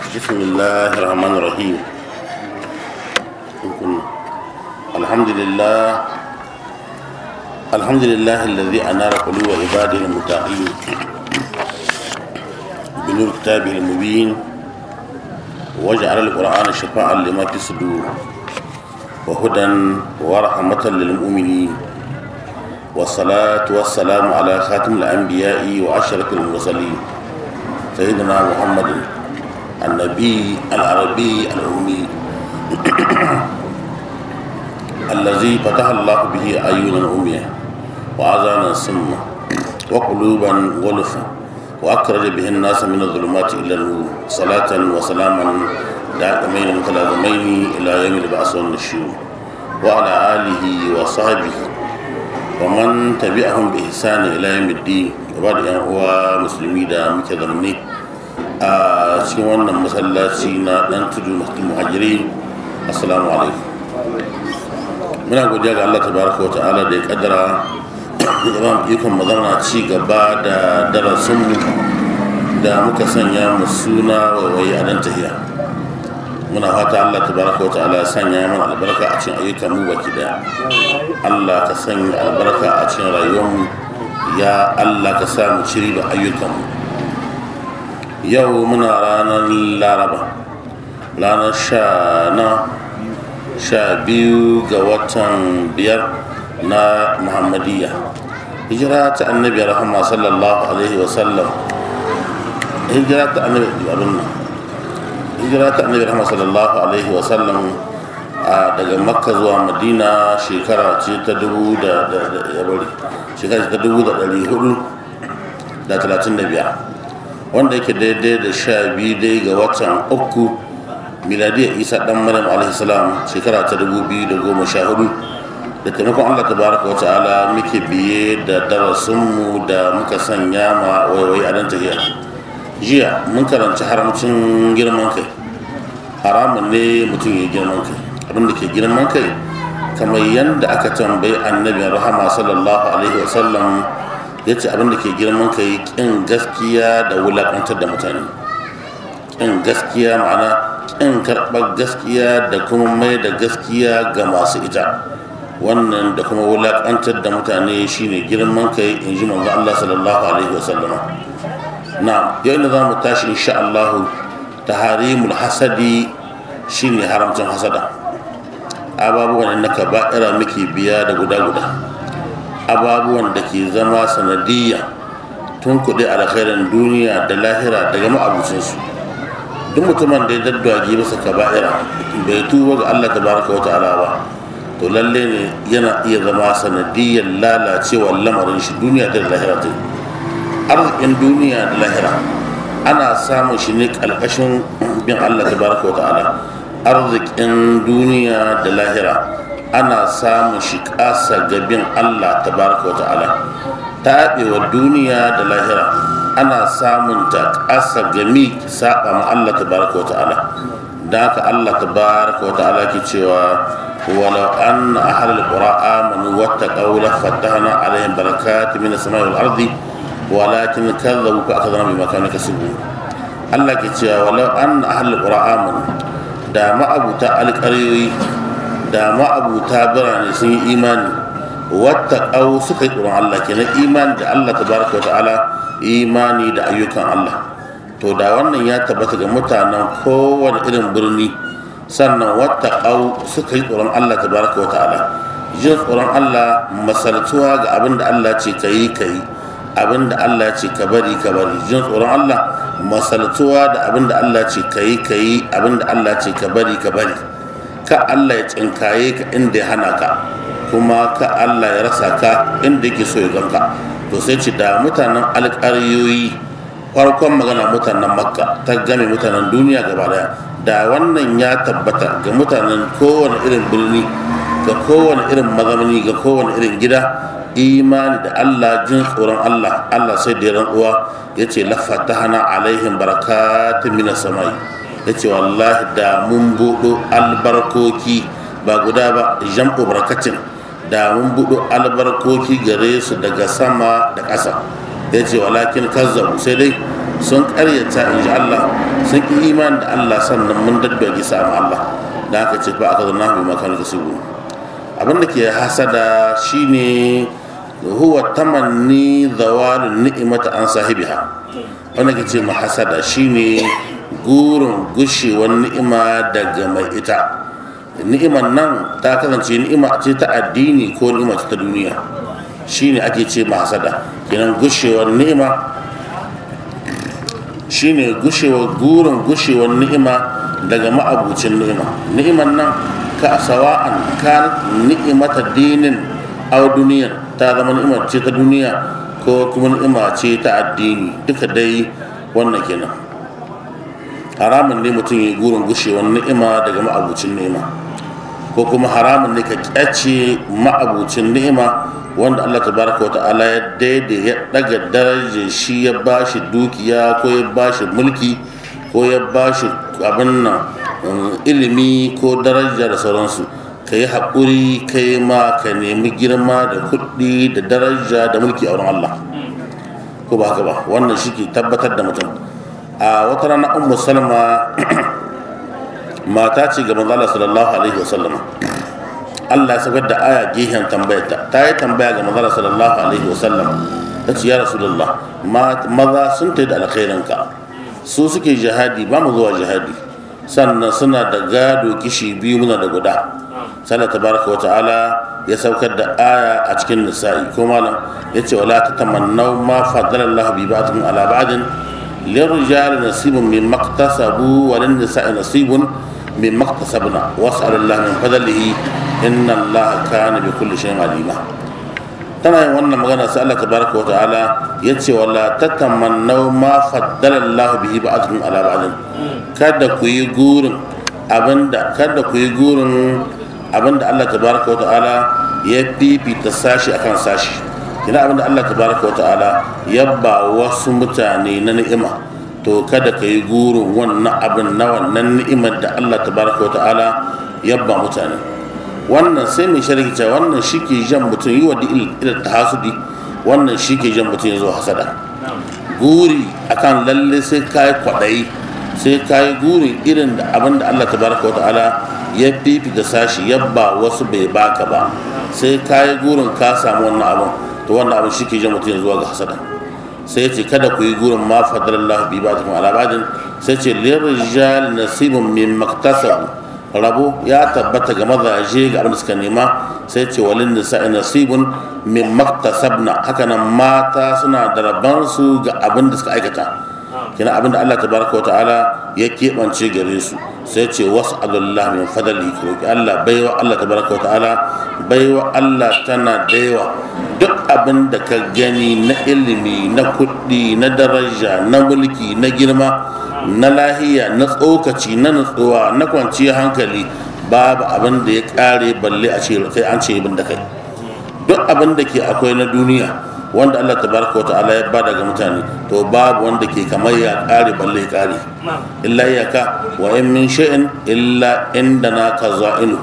بسم الله الرحمن الرحيم. الحمد لله، الحمد لله الذي أنار قلوب عباده المتقين بنور كتابه المبين، وجعل القرآن شفاعا لما في الصدور وهدى ورحمة للمؤمنين، والصلاة والسلام على خاتم الأنبياء وأشرف المرسلين سيدنا محمد النبي العربي الأمي الذي فتح الله به أعينا عميا وآذانا صما وقلوبا غلفا، وأخرج به الناس من الظلمات إلى النور، صلاة وسلاما دائمين متلازمين إلى يوم البعث والنشور، وعلى آله وصحبه ومن تبعهم بإحسان إلى يوم الدين. وبعد، هو مسلمي da muke zaune a cikin wannan masallaci na dan tudu masjid muhajirin, assalamu alaikum. Muna godiya ga Allah tabaraka wa ta'ala da ya kaddara ya ba mu ikon mu zauna ci gaba da darasinmu da muka sanya mu suna waiwayi a dan tahiya. Muna fata Allah tabaraka wa ta'ala ya sanya mana albarka a cikin ayyukan mu baki daya. Allah ka sanya albarka a cikin rayuwar mu, ya Allah ka sa mu ciri da ayyukan mu. Yau muna ranar Laraba, ranar 12 ga watan 5 na Muhammadiyya, hijira ta annabi rahama sallallahu alaihi wasallam, hijira ta annabi abin nan, hijira ta annabi rahama sallallahu alaihi wasallam daga Makka zuwa Madina shekara ce ta dubu da ya bari shekara ce ta 1435, wanda yake daidai da 12 dai ga watan 3 miladiyar Isa dan Maryam alaihi salam shekara ta 2014. Da taimakon Allah tabaraka wa ta'ala muke biye da darasinmu da muka sanya ma waiwai a dan tahiya. Jiya mun karanci haramcin girman kai. Haramun ne mutum ya girman kai. Abin da ke girman kai, kamar yadda aka tambayi annabi rahama sallallahu alaihi wasallam, ya ce abin da ke girman kai kin gaskiya da wulakantar da mutane. Kin gaskiya ma'ana kin karɓar gaskiya da kuma mai da gaskiya ga masu ita, wannan da kuma wulakantar da mutane shine girman kai, in ji manzo Allah sallallahu alaihi wasallama. Na yau inda za mu tashi insha Allah, taharimul hasadi shine haramcin hasada. Ababuwan na kaba'ira muke biya da guda-guda, ababuwan da ke zama sanadiyya tun kuɗi alkhairin duniya da lahira daga ma'abucinsu. Duk mutumin da ya daddage bisa kaba'ira bai tuba ga Allah tabaraka wa ta'ala ba, to lalle ne yana iya zama sanadiyyar lalacewar lamarin shi duniya da lahira. Ta arzikin duniya da lahira ana samun shi ne ƙarƙashin bin Allah tabaraka wa ta'ala. Arzikin duniya da lahira ana samun shi ƙasa ga bin Allah tabaraka wa ta'ala. Taɓewa duniya da lahira ana samun ta ƙasa ga mi saɓa ma Allah tabaraka wa ta'ala. Da haka Allah tabaraka wa ta'ala ke cewa walau anna ahlal qura amanu wattaqaw la fatahna alaihim barakatin minas samai wal ardi walakin kazzabu fa akhadnahum bima kanu yakasibun. Allah ke cewa walau anna ahlal qura amanu, da ma'abuta alƙaryoyi da ma'abuta birane sun yi imani, wattaqaw suka yi tsoron Allah, kenan imani da Allah tabaraka wa ta'ala, imani da ayyukan Allah. To da wannan ya tabbata ga mutanen kowane irin birni, sannan wattaqaw suka yi tsoron Allah tabaraka wa ta'ala. Jin tsoron Allah masaltuwa ga abin da Allah ce ka yi ka yi, abin da Allah ce ka bari ka bari. Jin tsoron Allah masaltuwa da abin da Allah ce ka yi ka yi, abin da Allah ce ka bari ka bari. Ka Allah ya tsinkaye ka inda ya hana ka, kuma ka Allah ya rasa ka inda yake so ya ganka. To sai ce da mutanen alƙaryoyi, farkon magana mutanen Makka ta game mutanen duniya gaba daya, da wannan ya tabbata ga mutanen kowane irin birni, ga kowane irin mazamani, ga kowane irin gida, imani da Allah, jin tsoron Allah. Allah sai da rantsuwa ya ce lafatahana alaihim barakatun minas samai, ya ce wallahi da mun buɗo albarkoki ba guda ba, jam'u barakatin, da mun buɗo albarkoki gare su daga sama da ƙasa. Ya ce walakin kazzabu, sai dai Sun karyata, in ji Allah, sun ki iman da Allah, sannan mun daddage samu Allah. Da aka ce fa aka zanna bi makan kasibu. Abin da ke hasada shine huwa tamanni zawalun ni'mata an sahibiha. Wanda ke ce mahasada shine gurin gushewar ni'ima daga mai ita. Ni'iman nan ta kasance ni'ima ce ta addini ko ni'ima ce ta duniya, shine ake ce mahasada. Kenan gushewar ni'ima shine gushewar gurin gushewar ni'ima daga ma'abucin ni'ima. Ni'iman nan ka sawa'an ka ni'imata dinin aw duniyan, ta zama ni'ima ce ta duniya ko kuma ni'ima ce ta addini, duka dai wannan kenan. Haramun ne mutum ya gurin gushewar ni'ima daga ma'abucin ni'ima, ko kuma haramun ne ka kyace ma'abucin ni'ima wanda Allah tabaraka wa ta'ala ya daidai ya daga darajar shi, ya bashi dukiya ko ya bashi mulki ko ya bashi abin nan ilimi ko daraja da sauransu. Ka yi haƙuri kai ma ka nemi girma da kuɗi da daraja da mulki a wurin Allah, ko ba haka ba? Wannan shi ke tabbatar da mutum. A wata rana Ummu Salma mata ce ga manzo Allah sallallahu alaihi wasallam. Allah ya saukar da aya gehen tambayarta. Ta yi tambaya ga manzo Allah sallallahu alaihi wasallam, ta ce ya Rasulullah, maza sun tayi da alkhairinka, su suke jihadi, ba mu zuwa jihadi, sannan suna da gado kishi biyu, muna da guda. Sallah tabaraka wa ta'ala ya saukar da aya a cikin nisa'i ko malam ya ce wala tatamannaw ma faddala Allah bi ba'dikum ala ba'din lirrijali nasibun mimma iktasabu wa lin-nisa'i nasibun mimma iktasabna was'alu Allah min fadlihi inna Allah kana bi kulli shay'in alima. Tana yin wannan magana sai Allah tabaraka wa ta'ala ya ce wala tatamannaw ma faddala Allah bihi ba'dikum ala ba'din, kada ku yi gurin abinda abinda Allah tabaraka wa ta'ala ya fifita sashi akan sashi. Ina abinda Allah tabaraka wa ta'ala ya ba wasu mutane na ni'ima, to kada ka yi gurin wannan abin na wannan ni'imar da Allah tabaraka wa ta'ala ya ba mutane. Wannan sai mai sharhi cewa wannan shi ke jan mutum yi wa ila tahasudi, wannan shi ke jan mutum ya zo hasada. Guri akan lalle sai ka yi kwaɗayi, sai ka yi gurin irin da abin da Allah tabaraka wa ta'ala ya fifita sashi ya ba wasu bai baka ba, sai ka yi gurin ka samu wannan abin, to wannan abin shi ke jan mutum zuwa ga hasada. Sai ya ce kada ku yi gurin ma fadalallahu bi ba'dikum ala ba'din, sai ce lirrijal nasibun min maktasabu, rabo ya tabbata ga mazaje ga abin da suka nema. Sai ce walin nisa'i nasibun min maktasabna, haka nan mata suna da rabansu ga abin da suka aikata, kina abin da Allah tabaraka wa ta'ala ya keɓance gare su. Sai ce was'alullah min fadlihi, ku roki Allah baiwa Allah tabaraka wa ta'ala, baiwa Allah tana da yawa. Duk abin da ka gani na ilimi, na kuɗi, na daraja, na mulki, na girma, na lahiya, na tsokaci, na nutsuwa, na kwanciyar hankali, babu abin da ya ƙare balle a ce sai an ce bin da kai. Duk abin da ke akwai na duniya wanda Allah tabaraka wa ta'ala ya bada ga mutane, to babu wanda ke kamar ya ƙare balle ya ƙare. Illa iyaka wa in min shay'in illa indana kaza'inu,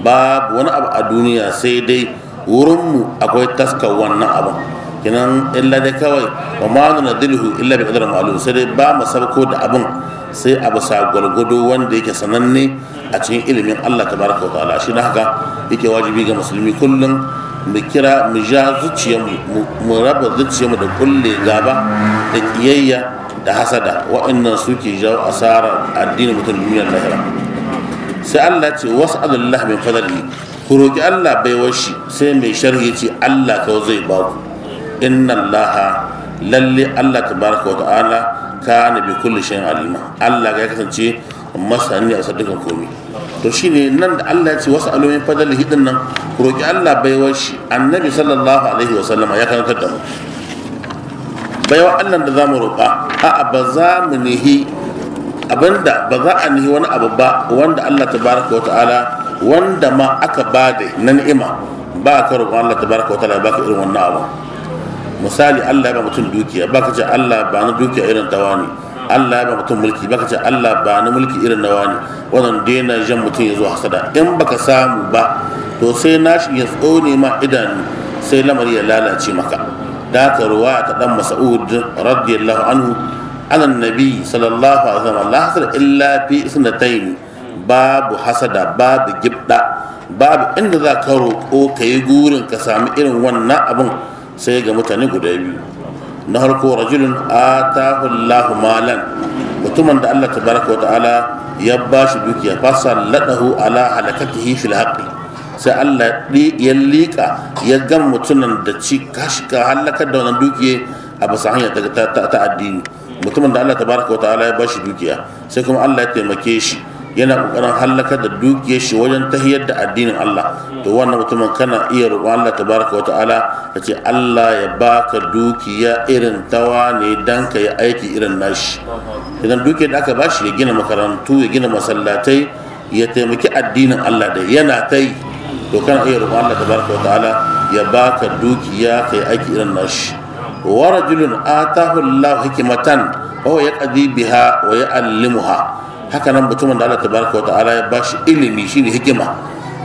babu wani abu a duniya sai dai wurinmu akwai taskar wannan abin. Kinan illa dai kawai wa ma nunadhiluhu illa bi qadarin ma'lum, sai dai ba mu sabko da abin sai abu sa gwargwado wanda yake sananne a cikin ilimin Allah tabaraka wa ta'ala. Shi haka yake wajibi ga musulmi kullum mu kira mu ja zuciyarmu, mu raba zuciyarmu da kulle gaba da kiyayya da hasada. Wa'annan suke jawo asara addinin mutum duniyar lahira. Sai Allah ce was'alullah min fadlihi, ku roki Allah baiwar shi. Sai mai sharhi ce Allah kawai zai ba ku. Inna Allah, lalle Allah tabaraka wa ta'ala kana bi kulli shay'in alima, Allah ya kasance masani a dukkan komai. To shine nan da Allah ya ce was'alu min fadlihi din nan, ku roki Allah baiwar shi. Annabi sallallahu alaihi wa sallama ya karantar da mu baiwa Allah da zamu roƙa. A'a, ba za mu nihi abinda ba za a nihi wani abu ba wanda Allah tabaraka wa ta'ala wanda ma aka bada na ni'ima, ba ka roƙon Allah tabaraka wa ta'ala baka irin wannan abu. Misali Allah ya ba mutum dukiya, baka ce Allah ba na dukiya irin tawani. Allah ya ba mutum mulki, baka ce Allah ba na mulki irin nawani. Wannan daina jan mutum ya zo hasada. In baka samu ba to sai nashi ya tsone ma idanu, sai lamari ya lalace maka. Da ka ruwa ta dan Mas'ud radiyallahu anhu, ala nabi sallallahu alaihi wasallam la hasada illa fi isnatayn. Babu hasada, babu gibda, babu inda za ka roƙo ka yi gurin ka sami irin wannan abin sai ga mutane guda biyu. Na harko, rajulun atahu Allahu malan, mutumin da Allah tabaraka wa ta'ala ya ba shi dukiya, fasalladahu ala halakatihi fil haqqi, sai Allah ya liƙa ya gama mutumin da ci kashi ka halakar da wannan dukiya a bisa hanya ta addini. Mutumin da Allah tabaraka wa ta'ala ya ba shi dukiya, sai kuma Allah ya taimake shi yana kokarin halakar da dukiyar shi wajen tahiyar da addinin Allah, to wannan mutumin kana iya roƙon Allah tabaraka wa ta'ala ka ce Allah ya baka dukiya irin tawa ne dan ka yi aiki irin nashi. Idan dukiyar da aka bashi ya gina makarantu, ya gina masallatai, ya taimaki addinin Allah da yana ta yi, to kana iya roƙon Allah tabaraka wa ta'ala ya baka dukiya ka yi aiki irin nashi. Wa rajulun atahu Allah hikmatan wa huwa yaqdi biha wa ya'allimuha. Haka nan mutumin da Allah tabaraka wa ta'ala ya bashi ilimi, shine hikima,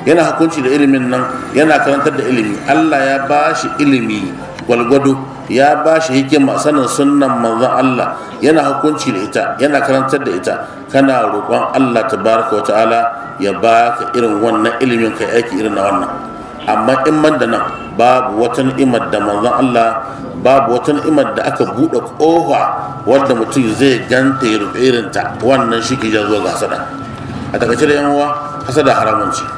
yana hukunci da ilimin nan, yana karantar da ilimi. Allah ya bashi ilimi gwalgwado, ya bashi hikima sanin sunnan manzon Allah, yana hukunci da ita, yana karantar da ita. Kana roƙon Allah tabaraka wa ta'ala ya baka irin wannan ilimin kai aiki irin na wannan. Amma in man da nan babu wata ni'imar da manzon Allah, babu wata ni'imar da aka buɗe ƙofa wadda mutum zai ganta ya rufe irinta, wannan shi ke zuwa ga hasada. A takaice da yan uwa, hasada haramun ce,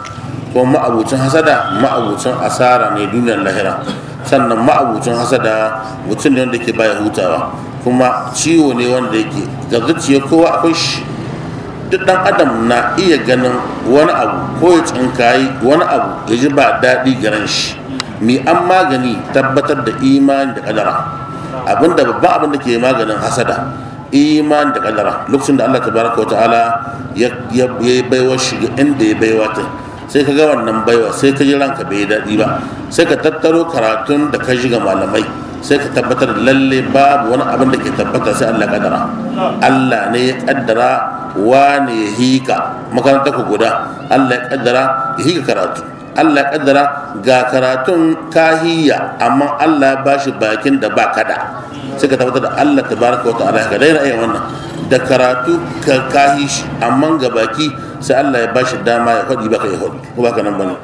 kuma ma'abucin hasada ma'abucin asara ne duniyar lahira. Sannan ma'abucin hasada mutum ne wanda yake baya hutawa, kuma ciwo ne wanda yake ga zuciya kowa akwai shi. Duk ɗan adam na iya ganin wani abu ko ya tsinkayi wani abu ya ji ba daɗi garan shi. Mi an magani tabbatar da imani da kadara. Abinda babban abin da ke maganin hasada, imani da kadara. Lokacin da Allah tabaraka wa ta'ala ya baiwa shi inda ya baiwa ta, sai ka ga wannan baiwa, sai ka ji ranka bai daɗi ba, sai ka tattaro karatun da ka ji ga malamai, sai ka tabbatar da lalle babu wani abin da ke tabbata sai Allah kadara. Allah ne ya kaddara wane ya hika makarantar ku guda, Allah ya kaddara ya hika karatu, Allah ya kaddara ga karatun kahiya, amma Allah ya bashi bakin da ba kada. Sai ka tabbatar da Allah tabaraka wa ta'ala ka daina yin wannan da karatu ka kahi shi, amma ga baki sai Allah ya bashi dama ya faɗi baka ya faɗi, ko baka nan bane,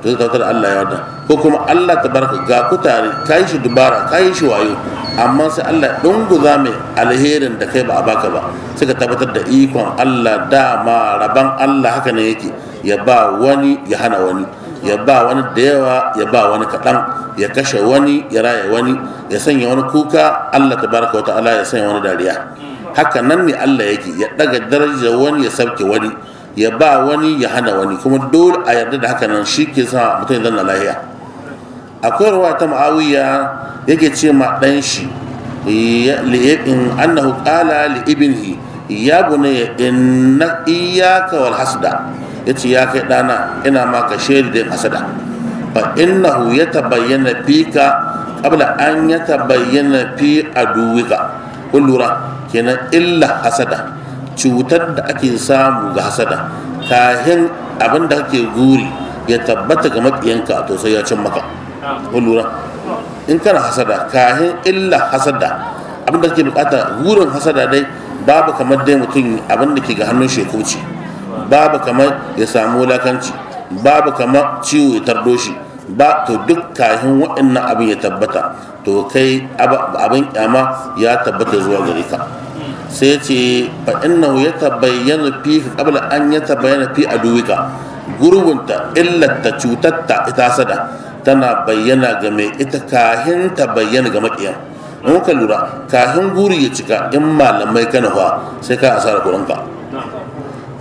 to sai tabbatar da Allah ya wada. Ko kuma Allah tabaraka ga kutare kayi shi dubara, kayi shi wayo, amma sai Allah ya dunguza mai alherin da kai ba a baka ba, sai ka tabbatar da ikon Allah, dama raban Allah haka ne yake, ya ba wani ya hana wani, ya ba wani da yawa ya ba wani kaɗan, ya kashe wani ya raya wani, ya sanya wani kuka, Allah tabaraka wa ta'ala ya sanya wani dariya. Haka nan ne Allah yake, ya ɗaga darajar wani ya sauke wani, ya ba wani ya hana wani, kuma dole a yarda da haka nan, shi ke sa mutum ya zanna lahiya. Akwai ruwa ta Muawiya yake ce ma ɗan shi, annahu qala li ibnihi ya bunayya inna iyyaka wal hasda, yace ya kai ɗana ina maka shaidi da hasada, fa innahu yatabayyana fika qabla an yatabayyana fi aduwika. Kun lura kenan illa hasada, cutar da ake samu ga hasada, kahin abin da kake guri ya tabbata ga maƙiyanka to sai ya cin maka. Kun lura in kana hasada, kahin illa hasada abin da kake bukata gurin hasada dai babu kamar dai mutum abin da ke ga hannun shi ya kuce, babu kamar ya samu wulakanci, babu kamar ciwo ya tardo shi ba, to duk kahin waɗannan abin ya tabbata to kai abin kyama ya tabbata zuwa gare ka. Sai ce fa innahu yatabayyanu fi qabla an yatabayyana fi aduwika, gurbunta illata cutarta ita hasada tana bayyana ga mai ita kahin ta bayyana ga makiyan. In ka lura kahin guri ya cika, in malamai ka nufa sai ka asara kuɗinka,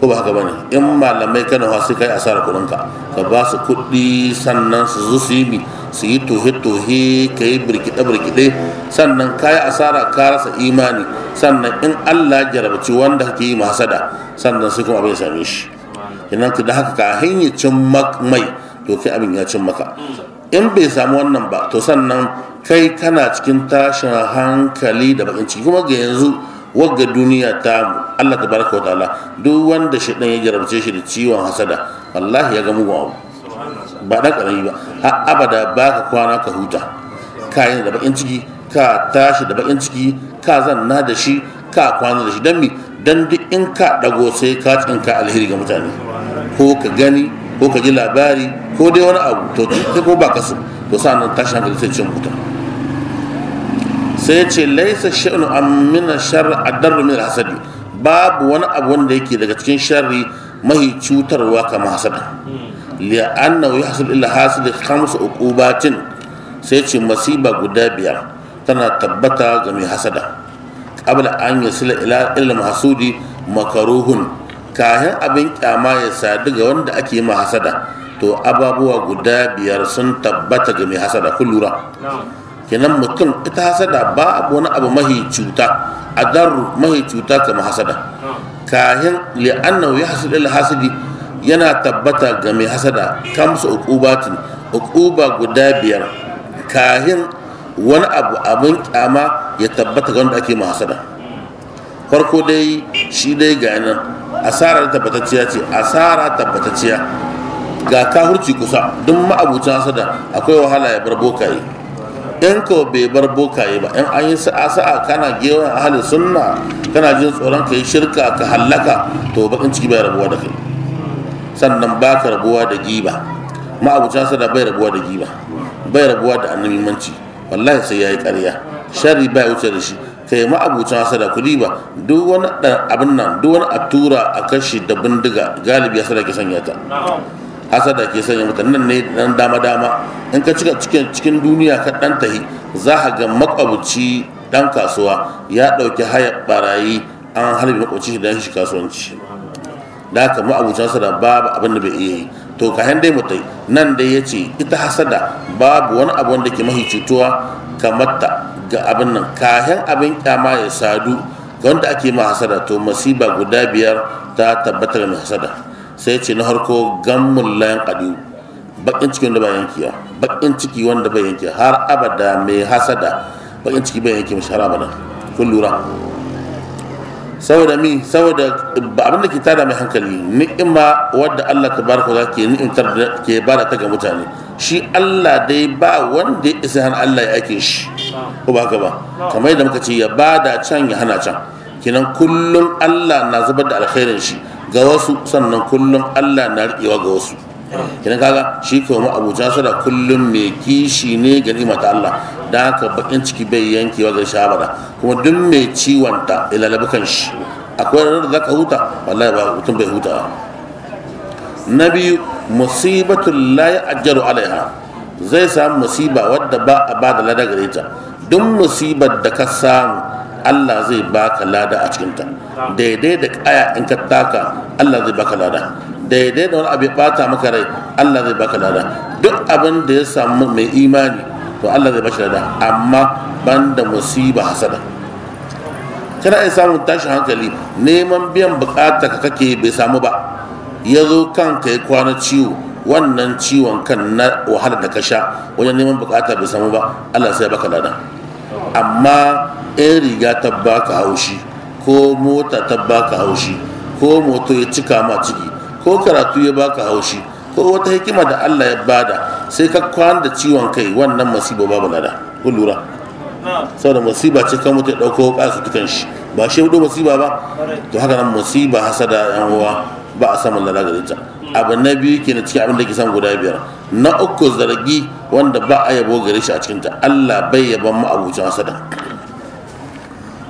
ko ba haka bane? In malamai ka nufa sai ka yi asara kuɗinka, ka ba su kuɗi sannan su zo su yi su yi tohe-tohe, ka yi birkiɗe-birkiɗe, sannan ka yi asara ka rasa imani, sannan in Allah jarabci wanda kake yi hasada, sannan sai kuma abin ya same shi. Idan ka da haka kahin ya cin mai to kai abin ya cin maka. In bai samu wannan ba to sannan kai kana cikin tashin hankali da bakin ciki. Kuma ga yanzu wagga duniya ta mu, Allah tabaraka wa ta'ala duk wanda shi dan ya jarabce shi da ciwon hasada, wallahi ya ga mugun abu ba dan karami ba, har abada baka kwana ka huta, ka yi da bakin ciki, ka tashi da bakin ciki, ka zanna da shi, ka kwana da shi dan mi dan duk in ka dago sai ka tsinka alheri ga mutane, ko ka gani ko ka ji labari ko dai wani abu, to kai ko ba ka so to sa'annan tashin hankali sai cin mutum. Sai ce laisa sha'nu am min ash-sharr adarru min al-hasadi, babu wani abu wanda yake daga cikin sharri mahi cutarwa kamar hasada. Li'annahu yahsul illa hasid khams uqubatin, sai ce masiba guda biyar tana tabbata ga mai hasada. Qabla an yasila ila ila mahsudi makaruhun, kahin abin kyama ya sadu ga wanda ake ma hasada, to ababuwa guda biyar sun tabbata ga mai hasada. Kun lura kenan mutum ita hasada ba abu wani abu mahi cuta, adarru mahi cuta kamar hasada. Kahin li'annahu yahsul ila hasidi, yana tabbata ga mai hasada kamsu uqubatin, uquba guda biyar kahin wani abu abin kyama ya tabbata ga wanda ake ma hasada. Farko dai shi dai ga nan asara tabbatacciya ce, asara tabbatacciya ga kahurci kusa. Duk ma'abucin hasada akwai wahala ya bar bokaye. In ko bai bar bokaye ba, in an yi sa'a sa'a kana gewan ahalin sunna kana jin tsoron ka yi shirka ka hallaka, to bakin ciki bai rabuwa da kai. Sannan baka rabuwa da giba, ma'abucin hasada bai rabuwa da giba, bai rabuwa da annabimanci, wallahi sai yayi ƙarya, sharri bai wuce da shi. Kai ma'abucin hasada ku diba duk wani abin nan, duk wani a tura a kashi da bindiga galibi hasada ke sanya ta, hasada ke sanya mata nan ne dan dama dama. In ka cika cikin duniya ka dan tahi, za ka ga makwabci dan kasuwa ya dauki haya barayi an harbi makwabci dan shi kasuwanci. Da haka ma'abucin hasada babu abin da bai iya yi. To ka dai mutai nan dai yace ita hasada babu wani abu wanda ke mahi cutuwa kamar ta ga abin nan, kayan abin kyama ya sadu ga wanda ake ma hasada, to masiba guda biyar ta tabbatar mai hasada. Sai ce na harko gammun layan ƙadiyu, bakin ciki wanda bai yankewa, bakin ciki wanda bai yanke har abada. Mai hasada bakin ciki bai yanke mashi har abada. Kun lura saboda mi, saboda abin da ke tada mai hankali ni'ima wadda Allah tabaraka wa ke ni'imtar da ke bada ta ga mutane. Shi Allah dai ba wanda ya isa hana Allah ya ake shi, ko ba haka ba? Kamar yadda muka ce ya bada can ya hana can, kenan kullum Allah na zubar da alkhairin shi ga wasu, sannan kullum Allah na riƙewa ga wasu. Kenan kaga shi ko mu abuja sada kullum mai kishi ne ga ni'ima ta Allah, dan haka bakin ciki bai yankewa ga shabara. Kuma duk mai ciwon ta ilalabi kan shi, akwai ranar da zaka huta, wallahi ba mutum bai huta. Na biyu, musibatul la ya'jaru alaiha, zai samu musiba wadda ba a bada lada gare ta. Duk musibar da ka samu Allah zai baka lada a cikinta. Daidai da kaya in ka taka Allah zai baka lada, daidai da wani abu ya bata maka rai Allah zai baka lada. Duk abin da ya samu mai imani to Allah zai bashi lada, amma banda musiba hasada. Kana iya samun tashin hankali, neman biyan bukata ka kake bai samu ba, ya zo kanka ya kwana ciwo, wannan ciwon kan na wahala da ka sha wajen neman bukata bai samu ba, Allah sai ya baka lada. Amma in riga ta baka haushi, ko mota ta baka haushi, ko moto ya cika ma ciki, ko karatu ya baka haushi, ko wata hikima da Allah ya bada, sai ka kwana da ciwon kai, wannan masiba babu lada. Kun lura saboda masiba ce kan mutum ya dauko kasu tukan shi, ba shi hudu masiba ba. To haka nan masiba hasada yan uwa ba a samun lada gare ta. Abu na biyu kenan cikin abin da ke samu guda biyar. Na uku, zargi wanda ba a yabo gare shi a cikinta. Allah bai yaban ma'abucin hasada.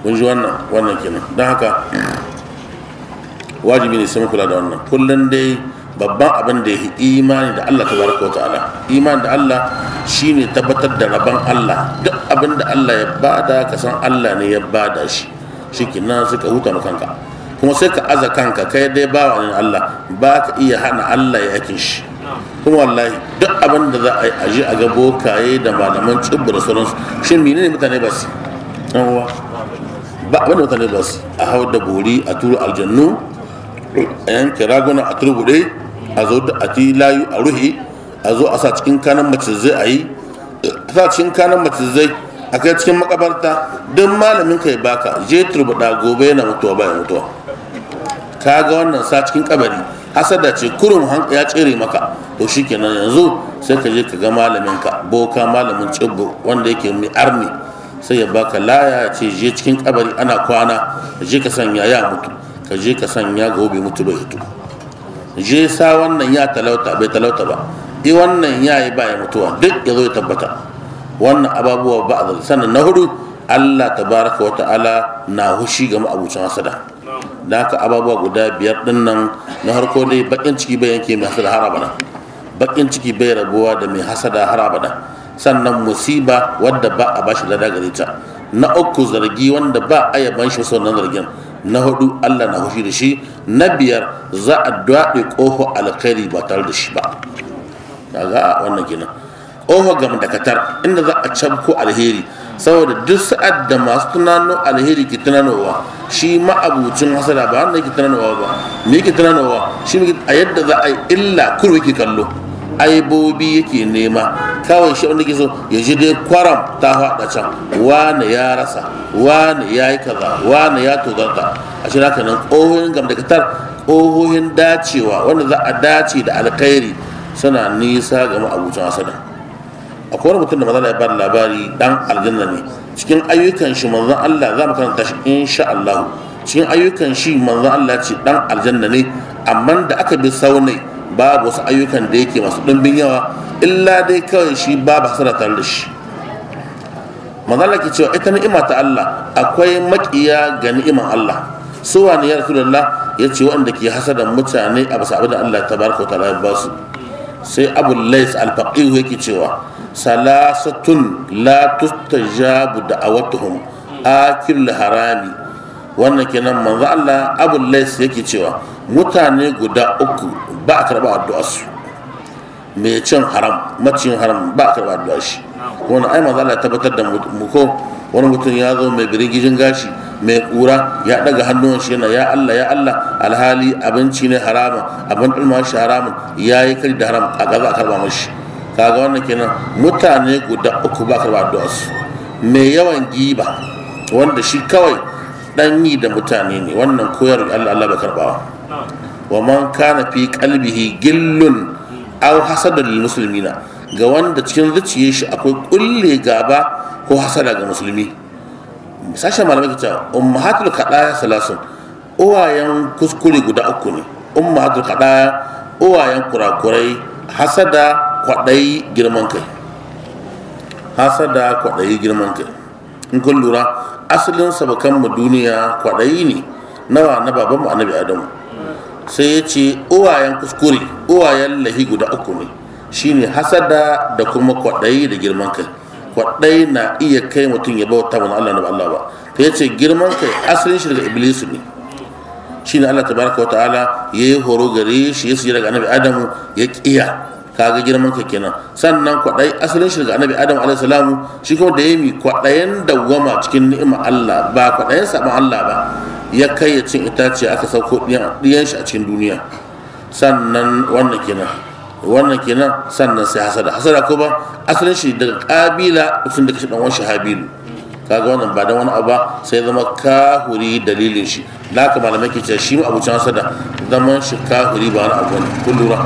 Kun ji wannan, wannan kenan. Don haka wajibi ne sai mu kula da wannan. Kullum dai babban abin da ya imani da Allah tabaraka wa ta'ala, imani da Allah shine tabbatar da rabon Allah. Duk abin da Allah ya bada ka san Allah ne ya bada shi, shikenan sai ka huta ma kanka, kuma sai ka aza kanka kai dai bawa ne Allah, ba ka iya hana Allah ya aikin shi. Kuma wallahi duk abin da za a yi aje a ga bokaye da malaman tsibbu da sauransu, shin menene mutane ba su yan uwa ba abin da mutane ba su a hau da bori, a turu aljannu, a yanke raguna, a turbuɗe, a zo da a ti layu a ruhi, a zo a sa cikin kanan macizai, a yi a sa cikin kanan macizai a kai cikin makabarta. Duk malamin ka ya baka je turbuɗa, gobe yana mutuwa baya mutuwa. Ka ga wannan sa cikin kabari hasada ce kurum ya tsere maka. To shikenan yanzu sai ka je ka ga malamin ka boka, malamin tsibbu wanda yake mai arni, Sai ya baka laya ya ce je cikin kabari ana kwana, je ka sanya ya mutu, ka je ka sanya gobe mutu bai hito, je sa wannan ya talauta bai talauta ba, i wannan ya yi ba ya mutuwa, duk ya zo ya tabbata. Wannan ababuwa ba a sannan na hudu, Allah tabaraka wa ta'ala na hushi ga ma'abucin hasada. Da haka ababuwa guda biyar din nan, na harko dai bakin ciki bai yanke mai hasada har abada, bakin ciki bai rabuwa da mai hasada har abada. Sannan musiba wadda ba a bashi lada gare ta. Na uku, zargi wanda ba a yaban shi wasu wannan zargin. Na hudu, Allah na hushi da shi. Na biyar, za a daɗe ƙofar alkhairi ba tare da shi ba. Kaga wannan kenan ƙofar gamdakatar inda za a cabko alheri, saboda duk sa'ad da masu tunano alheri ke tunanowa, shi ma'abucin hasada ba wanda yake tunanowa ba, me yake tunanowa shi a yadda za a yi illa kurwa yake kallo, aibobi yake nema kawai. Shi wanda ke so ya ji dai kwaram ta faɗa can, wane ya rasa, wane ya yi kaza, wane ya tozarta. A shi haka nan ƙohohin gamdakatar, ƙohohin dacewa wanda za a dace da alkhairi suna nisa ga ma'abucin hasada. Akwai wani mutum da manzon ya bada labari, dan aljanna ne. Cikin ayyukan shi manzon Allah, za mu karanta shi insha Allah, cikin ayyukan shi manzon Allah ce dan aljanna ne, amma da aka bi saunai babu wasu ayyukan da yake masu ɗimbin yawa, illa dai kawai shi babu hasara tare da shi. Manzon Allah ke cewa ita ni'ima ta Allah akwai makiya ga ni'iman Allah. Su wani ya Rasulullah? Ya ce waɗanda ke hasadan mutane a bisa abin da Allah tabaraka wa ta'ala ya ba su. Sai Abu Lais al-Faqih yake cewa salasatun la tustajabu da'awatuhum akil harami. Wannan kenan manzo Allah Abu Lais yake cewa mutane guda uku ba a karba addu'ar su. Mai cin haram, macin haram ba a karba addu'ar shi. Wannan ai manzo Allah ya tabbatar da mu ko wani mutum ya zo mai birgijin gashi mai kura, ya daga hannun shi yana ya Allah ya Allah, alhali abinci ne haramun, abin ɗulma shi haramun, ya yi kari da haram, a gaza a karba mashi. Kaga wannan kenan mutane guda uku ba karba addu'ar su. Mai yawan giba wanda shi kawai dan yi da mutane ne, wannan koyar Allah Allah bai karbawa. Wa man kana fi qalbihi gillun aw hasadun lil muslimina, ga wanda cikin zuciyar shi akwai kulle gaba ko hasada ga musulmi. Sashen malamai ke cewa ummahatul kadaya salasun, uwayen kuskure guda uku ne. Ummahatul kadaya, uwayen kurakurai, hasada, kwaɗayi, girman kai. Hasada, kwaɗayi, girman kai. In kun lura asalin sabakan mu duniya kwaɗayi ne nawa na babanmu annabi Adamu. Sai ya ce uwayen kuskure, uwayen lahi guda uku ne, shine hasada da kuma kwaɗayi da girman kai. Kwaɗai na iya kai mutum ya bauta wani Allah na ba Allah ba. Ta yace girman kai asalin shi daga Iblisu ne. Shine Allah tabaraka wa ta'ala ya yi horo gare shi ya sujada daga annabi Adamu ya kiya. Kaga girman kai kenan. Sannan kwaɗai asalin shi daga annabi Adamu alaihi salamu, shi kuma da yami kwaɗayen dawwama cikin ni'ima Allah ba kwaɗayen saɓon Allah ba, ya kai ya cin itace aka sauko ɗiyan shi a cikin duniya. Sannan wannan kenan, wannan kenan. Sannan sai hasada. Hasada ko ba asalin shi daga kabila sun da kashe dan uwan shi Habilu. Kaga wannan ba dan wani abu ba, sai zama kahuri dalilin shi. Da haka malamai ke cewa shi ma abucin hasada zaman shi kahuri ba wani abu ne. Kun lura,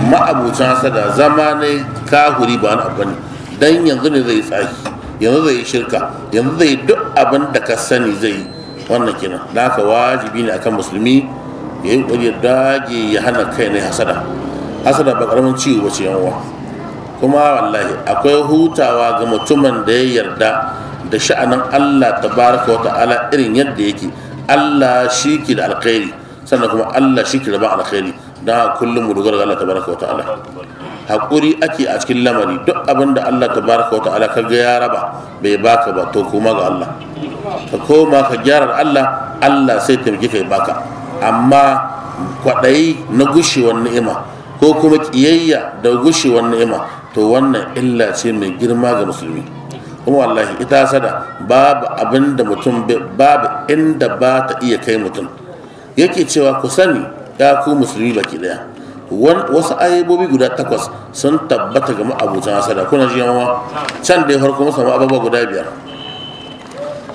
ma'abucin hasada zama ne kahuri ba wani abu ne. Dan yanzu ne zai tsaki, yanzu zai yi shirka, yanzu zai duk abin da ka sani zai yi. Wannan kenan. Da haka wajibi ne akan musulmi ya yi ƙoƙari ya dage ya hana kai ne hasada. Hasada ba karamin ciwo ba ce yan uwa. Kuma wallahi akwai hutawa ga mutumin da ya yarda da sha'anin Allah tabaraka wa ta'ala irin yadda yake. Allah shi ke da alkhairi, sannan kuma Allah shi ke raba alkhairi. Don haka kullum mu dogara ga Allah tabaraka wa ta'ala. Hakuri ake a cikin lamari, duk abin da Allah tabaraka wa ta'ala ka ga ya raba bai baka ba, to koma ga Allah, ka koma ka gyara Allah, Allah sai taimake ka ya baka. Amma kwaɗayi na gushewar ni'ima ko kuma ƙiyayya da gushewar ni'ima, to wannan illa ce mai girma ga musulmi. Kuma wallahi ita hasada babu abin da mutum babu inda ba ta iya kai mutum. Yake cewa ku sani ya ku musulmi baki daya, wasu ayyubobi guda 8 sun tabbata ga ma'abutan hasada. Kuna ji yawa can da ya farko musamman abubuwa guda 5,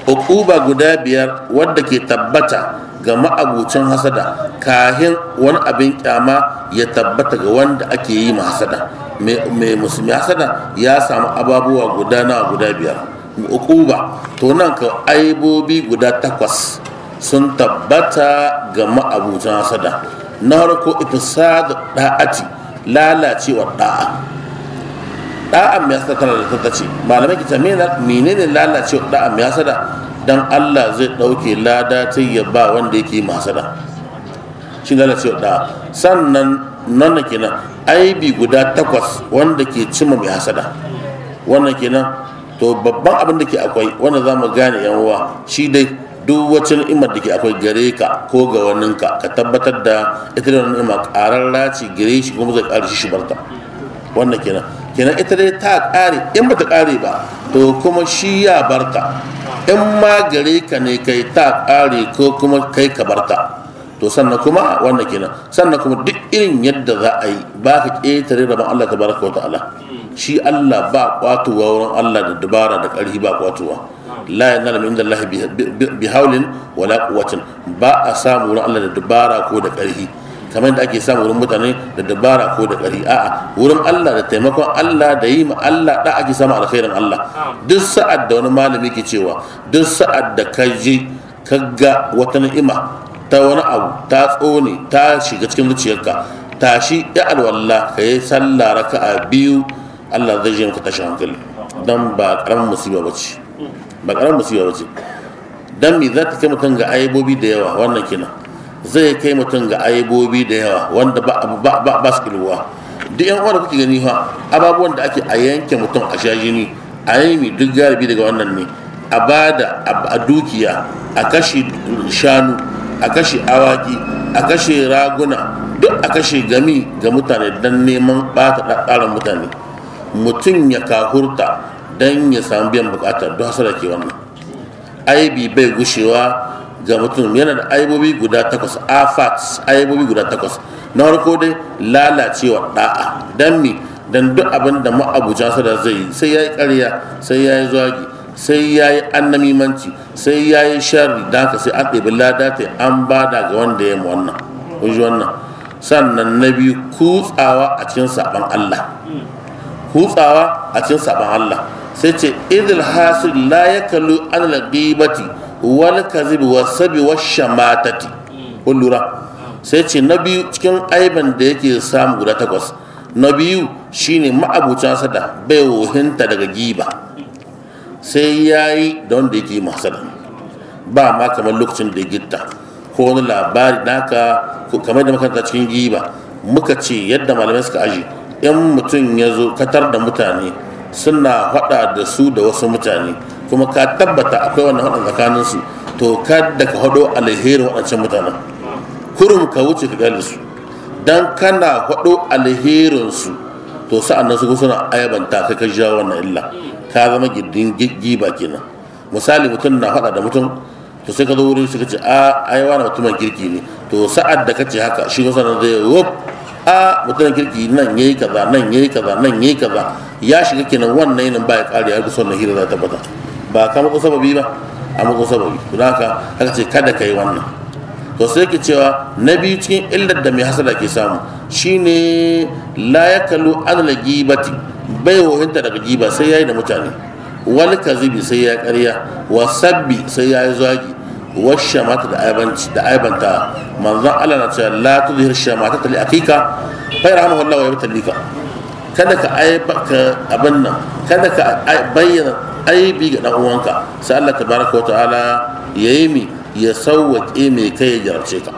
uquba guda 5 wadda ke tabbata ga ma'abucin hasada kahin wani abin kyama ya tabbata ga wanda ake yi ma hasada. Mai musulmi hasada ya samu ababuwa guda nawa? Guda 5. uquba. To nan ka aibobi guda 8 sun tabbata ga ma'abutan hasada. Na farko ifsad da'ati, lalacewa da'a. Da'a mai hasada tana da tattace. Malamai kita menene lalacewa da'a mai hasada? Dan Allah zai dauke lada ta ya ba wanda yake hasada, shi lalacewa da'a. Sannan nan kenan aibi guda 8 wanda ke cimma mai hasada. Wannan kenan. To babban abin da ke akwai wanda za mu gane yan uwa, shi dai duk wata ni'imar da ke akwai gare ka ko ga waninka, ka tabbatar da ita da ni'ima ƙararra ce gare shi kuma zai ƙare shi barta. Wannan kenan. Kenan ita dai ta ƙare, in ba ta ƙare ba to kuma shi ya barta. In ma gare ka ne kai ta ƙare ko kuma kai ka barta. To sannan kuma wannan kenan. Sannan kuma duk irin yadda za a yi ba ka ƙetare rabon Allah tabaraka wa ta'ala. Shi Allah ba kwatuwa wurin Allah da dabara da ƙarfi ba kwatuwa. La yanalu min Allah bi haulin wala quwwatin, ba a samu wurin Allah da dabara ko da ƙarfi kamar da ake samu wurin mutane da dabara ko da ƙarfi. A'a, wurin Allah da taimakon Allah da yi ma Allah da ake samu alkhairin Allah. Duk sa'ad da wani malami ke cewa duk sa'ad da ka je ka ga wata ni'ima ta wani abu ta tsone ta shiga cikin zuciyarka, tashi ya alwala ka yi sallah raka'a 2, Allah zai je maka tashin hankali. Dan ba karamin musiba bace, ba karamin musiba bace. Dan me za ta kai mutum ga aibobi da yawa? Wannan kenan zai kai mutum ga aibobi da yawa wanda ba ba ba su kilwa. Duk yan uwa da kuke gani fa, ababuwan da ake a yanke mutum a sha jini a yi mi duk galibi daga wannan ne. A bada a dukiya, a kashe shanu, a kashe awaki, a kashe raguna, duk a kashe gami ga mutane dan neman bata ƙaran mutane. Mutum ya kahurta dan ya samu biyan bukata, don hasara ke wannan. Aibi bai gushewa ga mutum, yana da aibobi guda 8, afat aibobi guda 8. Na farko dai lalacewa da'a. Dan mi? Dan duk abin da ma'abucin hasada zai yi sai yayi ƙarya, sai yayi zagi, sai yayi annamimanci, sai yayi sharri. Dan haka sai an ɗebi lada ta an bada ga wanda ya yi wannan. Kun ji wannan? Sannan na biyu, kutsawa a cikin saɓon Allah. Kutsawa a cikin saɓon Allah. Sai ce idil hasil la yakalu an al-ghibati wal kadhib wasabi washamatati. Kun lura? Sai ce na biyu cikin aiban da yake samu guda 8, na biyu shine ma'abucin hasada bai wohinta daga giba, sai yayi da wanda yake hasada. Ba ma kamar lokacin da ya gitta ko wani labari naka, kamar da makaranta cikin giba muka ce yadda malamai suka aji, in mutum ya zo katar da mutane suna faɗa da su da wasu mutane, kuma ka tabbata akwai wannan faɗa tsakanin su, to kada ka haɗo alherin waɗancan mutanen, kurum ka wuce ka gane su. Dan kana haɗo alherin su, to sa'an nan su suna ayabanta kai ka jawo wannan illa, ka zama gindin giba kenan. Misali mutum na faɗa da mutum, to sai ka zo wurin shi ka ce a ai wani mutumin kirki ne, to sa'ad da ka ce haka shi kusa nan zai wuf, a mutumin kirki nan yayi kaza, nan yayi kaza, nan yayi kaza, ya shiga kenan. Wannan yinin ba ya kare har kusa wannan hira za ta tabbata. Ba ka mako sababi ba, a mako sababi. Don haka haka ce kada ka yi wannan. To sai ke cewa na biyu cikin illar da mai hasada ke samu shine la yakalu an gibati, bai wohinta daga giba sai yayi da mutane, wal kazibi sai ya ƙarya, wa sabbi sai ya yi zagi, wa shamata da aibanci da aibanta. Manzon Allah na cewa la tudhir shamata li akika fa yarhamuhu Allah wa yabtalika. Kada ka aiba ka abin nan, kada ka bayyana aibi ga dan uwanka, sai Allah tabaraka wa ta'ala yayi mi ya sauwaƙe mai kai ya jarabce ka.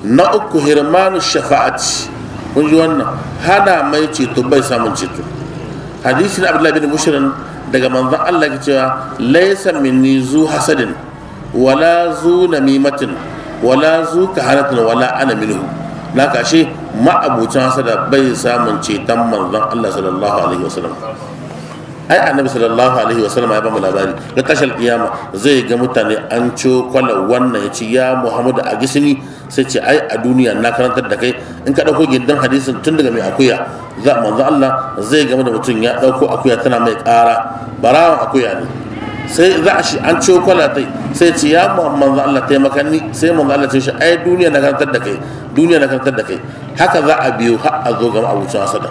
Na uku, hirmanu shafa'ati. Kun ji wannan? Hana mai ceto, bai samun ceto. Hadisi na Abdullahi bin Mushrin daga manzon Allah ke cewa laysa minni zu hasadin wala zu namimatin wala zu kahanatin wala ana minhu. Na kashe ma'abucin hasada bai samun ceton manzon Allah sallallahu alaihi wasallam. Ai annabi sallallahu alaihi wasallam ya ba mu labari da tashar kiyama zai ga mutane an co kwala wannan ya ce ya Muhammadu a gisini, sai ce ai a duniya na karantar da kai. In ka dauko gindin hadisin tun daga mai akuya, za manzo Allah zai game da mutum ya dauko akuya tana mai kara, barawan akuya ne, sai za a shi an co kwala tai, sai ce ya manzo Allah taimaka ni, sai manzo Allah ce shi ai duniya na karantar da kai, duniya na karantar da kai. Haka za a biyo har a zo ga abucin hasada.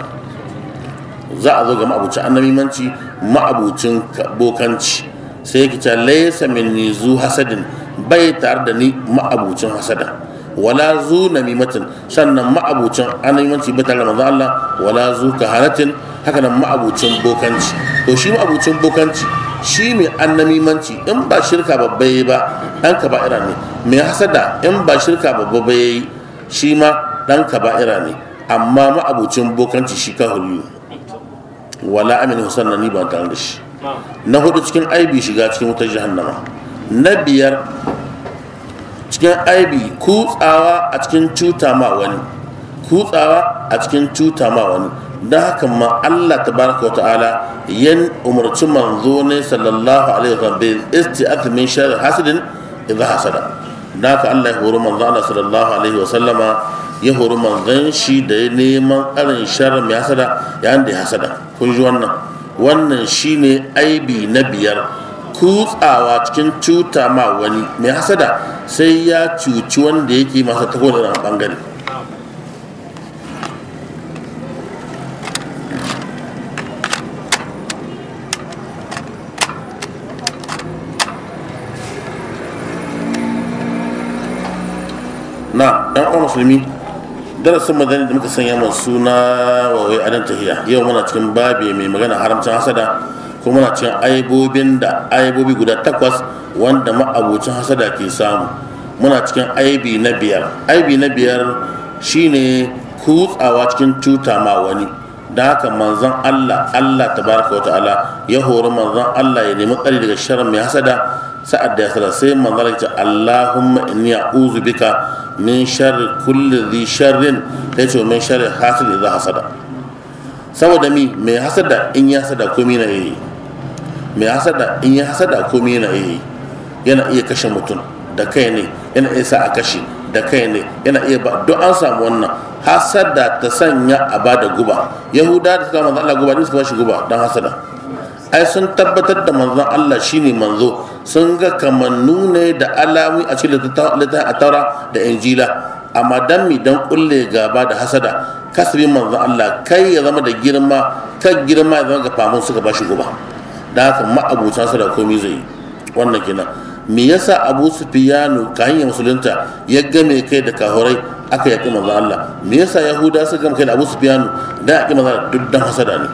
Za a zo ga ma'abucin annamimanci, ma'abucin bokanci. Sai yake cewa laysa minni zu hasadin, bai tare da ni ma'abucin hasada, wala zu namimatin, sannan ma'abucin annamimanci bai tare da manzon Allah, wala zu kahanatin, haka nan ma'abucin bokanci. To shi ma'abucin bokanci, shi mai annamimanci in ba shirka babba yayi ba dan kaba'ira ne. Mai hasada in ba shirka babba ba yayi shi ma dan kaba'ira ne. Amma ma'abucin bokanci shi kahuri ne. Wala aminu sannan ni ba tare da shi. Na hudu cikin aibi, shiga cikin wutar jahannama. Na biyar cikin aibi, kutsawa a cikin cuta ma wani, kutsawa a cikin cuta ma wani. Don haka ma Allah tabaraka wa ta'ala yan umarci manzo ne sallallahu alaihi wasallam bil isti'ath min sharri hasidin idha hasada. Don haka Allah ya hori manzo Allah sallallahu alaihi wasallama, ya hori manzon shi da neman karin sharri mai hasada yayin da ya hasada. Kun ji wannan? Wannan shine aibi na biyar, kutsawa cikin cuta ma wani. Mai hasada sai ya cuci wanda yake masa ta kowane irin bangare. Na ɗan uwan musulmi, darasin madani da muka sanya mai suna wawai adon tahiya, yau muna cikin babi mai magana haramcin hasada, kuma muna cikin aibobin da aibobi guda 8 wanda ma'abocin hasada ke samu. Muna cikin aibi na biyar. Aibi na biyar shine kutsawa cikin cuta ma wani. Da haka manzon Allah, Allah tabaraka wa ta'ala ya hori manzon Allah ya nemi tsari daga sharrin mai hasada. Sa'ad da ya hasada sai manzon Allah ya ce Allahumma inni a'udhu bika min sharri kulli dhi sharrin, ta ce min sharri hasid idha hasada. Saboda mi mai hasada in ya hasada komai na yi, mai hasada in ya hasada komai na yi, yana iya kashe mutum da kai ne, yana iya sa a kashe da kai ne, yana iya ba duk an samu wannan hasada ta sanya a bada guba. Yahuda da suka manzon Allah guba, duk suka bashi guba dan hasada. Ai sun tabbatar da manzon Allah shine manzo, sun ga kamannu ne da alamu a cikin littafin Taura da Injila, amma dan mi dan kulle gaba da hasada kasbin manzon Allah kai ya zama da girma, kan girma ya zama ga famun suka bashi guba. Da haka ma'abutan sa da komai zai yi wannan kenan. Me yasa Abu Sufyanu ka hanyar musulunta ya game kai da kahurai aka yaki manzon Allah? Me yasa Yahuda suka game kai da Abu Sufyanu da yaki manzon Allah? Duk dan hasada ne.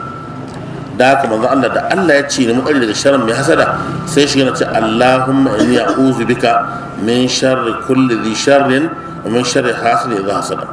Da haka manzon Allah da Allah ya ce ni mu daga sharrin mai hasada, sai shi yana ce Allahumma inni a'udhu bika min sharri kulli dhi sharrin wa min sharri hasidin idha hasada.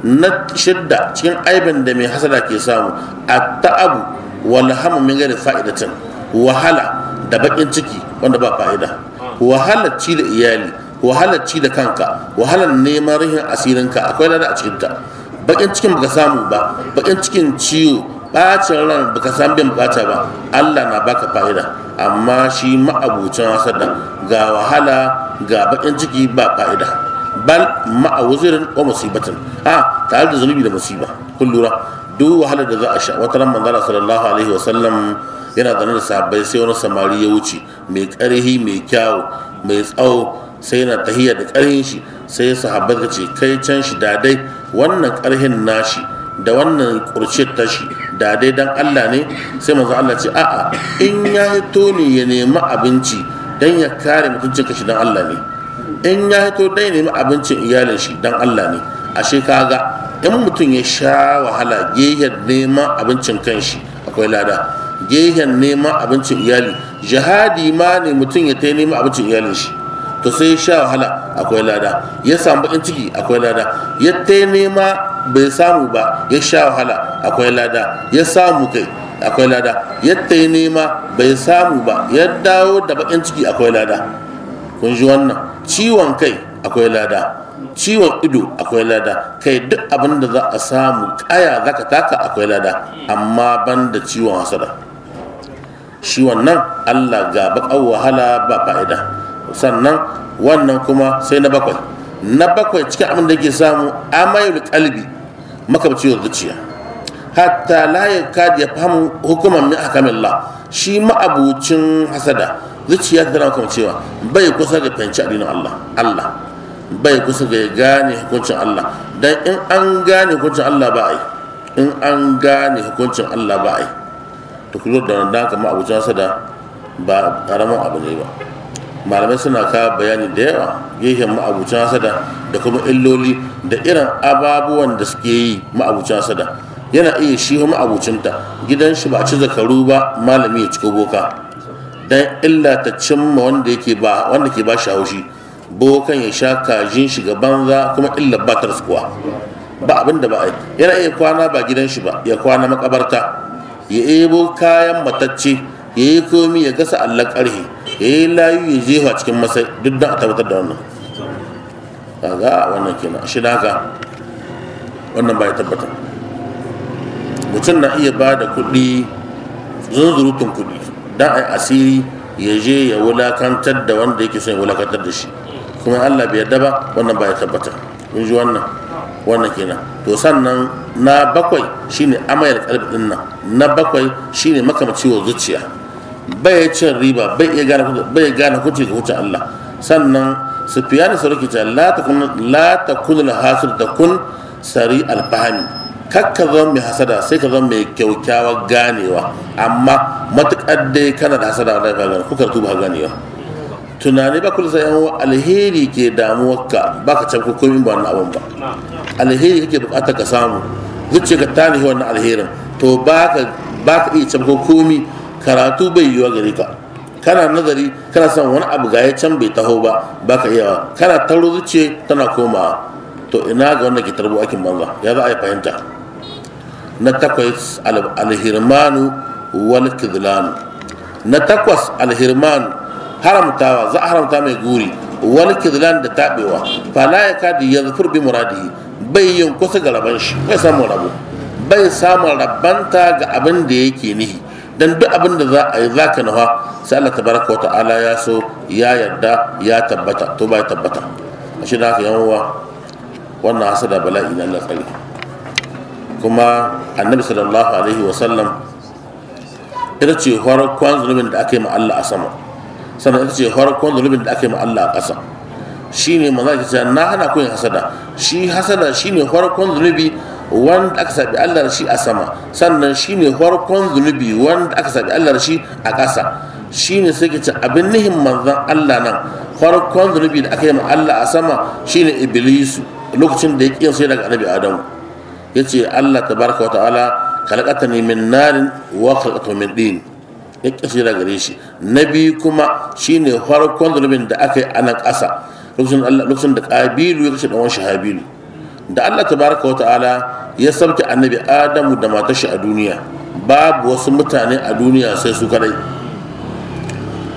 Na shidda cikin aibin da mai hasada ke samu, at-ta'abu wal hamu min ghairi fa'idatin, wahala da bakin ciki wanda ba fa'ida, wahalar ci da iyali, wahalar ci da kanka, wahalar neman rihin asirinka, akwai lada a cikinta. Bakin cikin baka samu ba, bakin cikin ciwo, bacin ran baka samu biyan bukata ba, Allah na baka fa'ida. Amma shi ma'abucin hasada ga wahala ga bakin ciki ba fa'ida, bal ma'awuzirin wa musibatin, a tare da zunubi da musiba. Kun lura duk wahalar da za a sha. Wata ran manzala sallallahu alaihi wasallam yana zaune da sahabbai, sai wani samari ya wuce mai ƙarhi mai kyawu mai tsawo, sai yana tahiya da ƙarhin shi. Sai sahabbai suka ce kai can shi da dai wannan ƙarhin nashi da wannan kurciyar tashi da dai dan Allah ne. Sai manzo Allah ce a'a, in ya hito ne ya nemi abinci dan ya kare mutuncin kashi dan Allah ne, in ya hito dan ya nemi abincin iyalin shi dan Allah ne. Ashe kaga in mutum ya sha wahala gehen neman abincin kanshi akwai lada, gehen neman abincin iyali jihadi ma ne mutum ya ta neman abincin iyalin shi, to sai ya sha wahala akwai lada, ya samu bakin ciki akwai lada, ya ta nema bai samu ba ya sha wahala akwai lada, ya samu kai akwai lada, ya ta nema bai samu ba ya dawo da bakin ciki akwai lada. Kun ji wannan? Ciwon kai akwai lada, ciwon ido akwai lada, kai duk abin da za a samu kaya zaka taka akwai lada, amma ban da ciwon hasada. Shi wannan Allah ga baƙar wahala ba fa'ida. Sannan wannan kuma sai na bakwai. Na bakwai cikin abin da yake samu amayul qalbi, makabciyar zuciya, hatta la yakad ya fahimu hukuman min ahkamillah. Shi ma'abucin hasada zuciya ta tana makamcewa, bai kusa ga fahimci addinin Allah, Allah bai kusa ga gane hukuncin Allah. Dan in an gane hukuncin Allah ba ai In an gane hukuncin Allah ba ai to ku da wannan kamar abuja hasada ba karamin abu ne ba. Malamai suna kawo bayani da yawa gehen ma'abucin hasada da kuma illoli da irin ababuwan da suke yi ma'abucin hasada. Yana iya shi ma'abucinta gidan shi ba a ci zakaru ba, malami ya ciko boka dan illa ta cimma wanda yake ba wanda ke ba shi haushi, bokan ya sha kajin shi ga banza kuma illa ba ta raskuwa ba abin da ba a yi. Yana iya kwana ba gidan shi ba, ya kwana makabarta, ya ebo kayan matacce, ya yi komi, ya gasa allon ƙarhe, ya yi layu, ya jefa cikin masai, duk don a tabbatar da wannan. Kaga wannan kenan shi da haka wannan ba ya tabbata. Mutum na iya ba da kuɗi, zunzurutun kuɗi, don a yi asiri ya je ya wulakantar da wanda yake son ya wulakantar da shi, kuma Allah bai yarda ba, wannan ba ya tabbata. Kun ji wannan? Wannan kenan. To sannan na bakwai shine amayar kalbi din nan. Na bakwai shine makamaciwar zuciya, bai cin riba, bai iya gane, bai gane hukunci ga hukuncin Allah. Sannan Sufyan sarki ta la takun la takun al-hasir takun sari al-fahmi, kakka zama mai hasada sai ka zama mai kyaukyawar ganewa. Amma matukar dai kana da hasada wallahi ba gane ko karatu ba ganewa. Tunani ba kullu sai yan alheri ke damuwarka, baka can ko komai ba wannan abun ba. Alheri kake bukata ka samu, zuciyarka ta nihi wannan alherin, to baka iya can ko komai, karatu bai yiwa gare ka. Kana nazari kana son wani abu ga ya can bai taho ba, baka iya, kana taro zuciya tana komawa. To ina ga wanda ke tarbo aikin banza, ya za a yi fahimta? Na takwas alhirmanu wal kidlanu. Na takwas alhirmanu, haramtawa, za a haramta mai guri, wal kidlan da tabewa. Fala ya kadi yazfur bi muradihi, bai yin kusa ga raban shi, bai samun rabo, bai samun rabanta ga abin da yake nihi. Dan duk abin da za a yi zaka nawa, sai Allah tabaraka wa ta'ala ya so, ya yarda, ya tabbata, to ba ya tabbata. Ashe da haka yan uwa, wannan hasada bala'i na Allah tsare. Kuma annabi sallallahu alaihi wa sallam ita ce farkon zunubin da aka yi ma Allah a sama, sannan ita ce farkon zunubin da aka yi ma Allah a ƙasa. Shine manzo ya ce na hana ku yin hasada. Shi hasada shine farkon zunubi wanda aka sabi Allah da shi a sama, sannan shine farkon zunubi wanda aka sabi Allah da shi a ƙasa. Shine sai ke ce abin nihin manzon Allah nan farkon zunubi da aka yi ma Allah a sama shine Iblisu, lokacin da ya ƙi sai daga annabi Adamu. Yace Allah tabaraka wa ta'ala khalaqatani min narin wa khalaqatahu min din, ya ƙi sai daga gare shi. Na biyu kuma shine farkon zunubin da aka yi a nan ƙasa, lokacin da Ƙabilu ya kashe ɗan shi Habilu. Da Allah tabaraka wa ta'ala ya sauke annabi Adamu da matar shi a duniya, babu wasu mutane a duniya sai su kadai.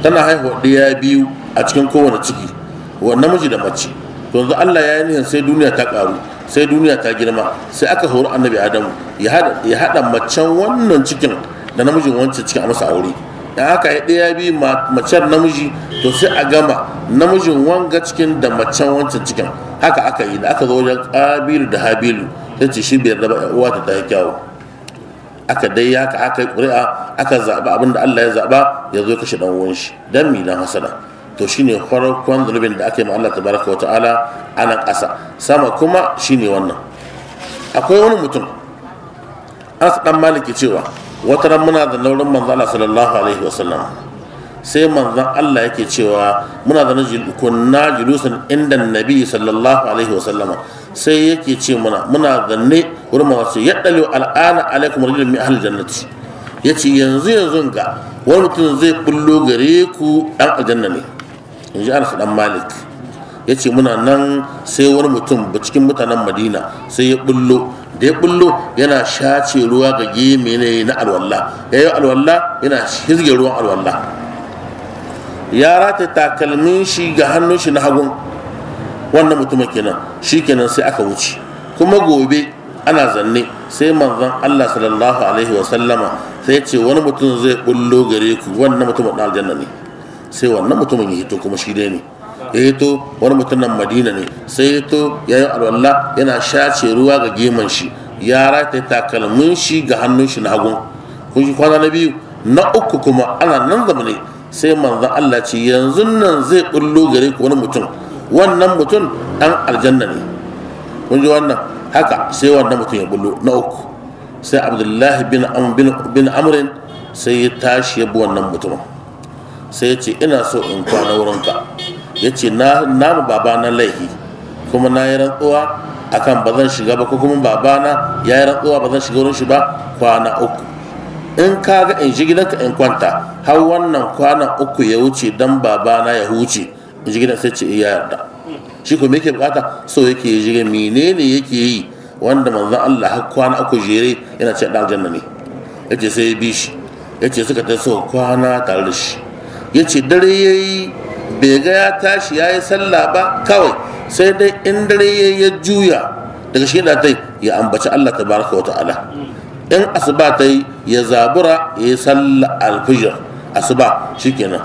Tana haihuwa ɗaya biyu a cikin kowane ciki, wa namiji da mace. To yanzu Allah ya yi nihin sai duniya ta ƙaru, sai duniya ta girma, sai aka hori annabi Adamu ya haɗa macen wannan cikin da namijin wancan cikin a masa aure. In aka yi ɗaya biyu macen namiji, to sai a gama namijin wanga cikin da macen wancan cikin. Haka aka yi da aka zo wajen Ƙabilu da Habilu, sai ce shi bai yarda ba, uwa ta yi kyawu. Aka dai haka aka yi ƙuri'a, aka zaɓa abin da Allah ya zaɓa, ya zo kashe ɗan uwan shi dan mi dan hasada. To shine farkon zunubin da aka yi ma Allah tabaraka wa ta'ala a nan ƙasa. Sama kuma shine wannan. Akwai wani mutum Anas dan Malik cewa wata ran muna da naurin manzo Allah sallallahu alaihi wasallam, sai manzon Allah yake cewa muna da kunna julusan inda nabi sallallahu alaihi wasallama, sai yake ce muna zanne wurin manzo, ya dalu al'ana alaikum rajulun min ahli jannati, yace yanzu yanzu ga wani mutum zai bullo gare ku dan aljanna ne, inji Anas dan Malik. Yace muna nan sai wani mutum cikin mutanen Madina sai ya bullo, da ya bullo yana shace ruwa ga geme ne na alwala, yayin alwala yana hizge ruwan alwala, ya rata takalmin shi ga hannun shi na hagun wannan mutumin kenan. Shi kenan sai aka wuce. Kuma gobe ana zanne sai manzon Allah sallallahu alaihi wa sallama sai ya ce wani mutum zai bullo gare ku, wannan mutumin dan aljanna ne. Sai wannan mutumin ya hito, kuma shi dai ne ya hito, wani mutum nan Madina ne, sai ya hito ya yi alwala yana shace ruwa ga geman shi, ya rata takalmin shi ga hannun shi na hagun. Kun shi kwana na biyu, na uku kuma ana nan zamane sai manzon Allah ce yanzu nan zai bullo gare ku wani mutum, wannan mutum dan aljanna ne. Kun ji wannan? Haka sai wannan mutum ya bullo na uku. Sai Abdullahi bin Amrin sai ya tashi ya bi wannan mutumin, sai ya ce ina so in kwana wurinka. Ya ce na ma babana laifi kuma na yi rantsuwa akan ba zan shiga ba, ko kuma babana ya yi rantsuwa ba zan shiga wurin shi ba kwana 3. In ka ga in ji gidanka in kwanta har wannan kwanan 3 ya wuce dan babana ya huce in ji gidan. Sai ce ya yarda. Shi ko me yake bukata? So yake ji menene yake yi wanda manzon Allah har kwana 3 jere yana ce dan aljanna ne. Yace sai ya bi shi, yace suka ta so kwana tare da shi. Yace dare yayi bai ga ya tashi yayi sallah ba kawai, sai dai in dare yayi ya juya daga shi da tai ya ambaci Allah tabaraka wa ta'ala. In asuba ta yi ya zabura ya yi sallah alfijir asuba shikenan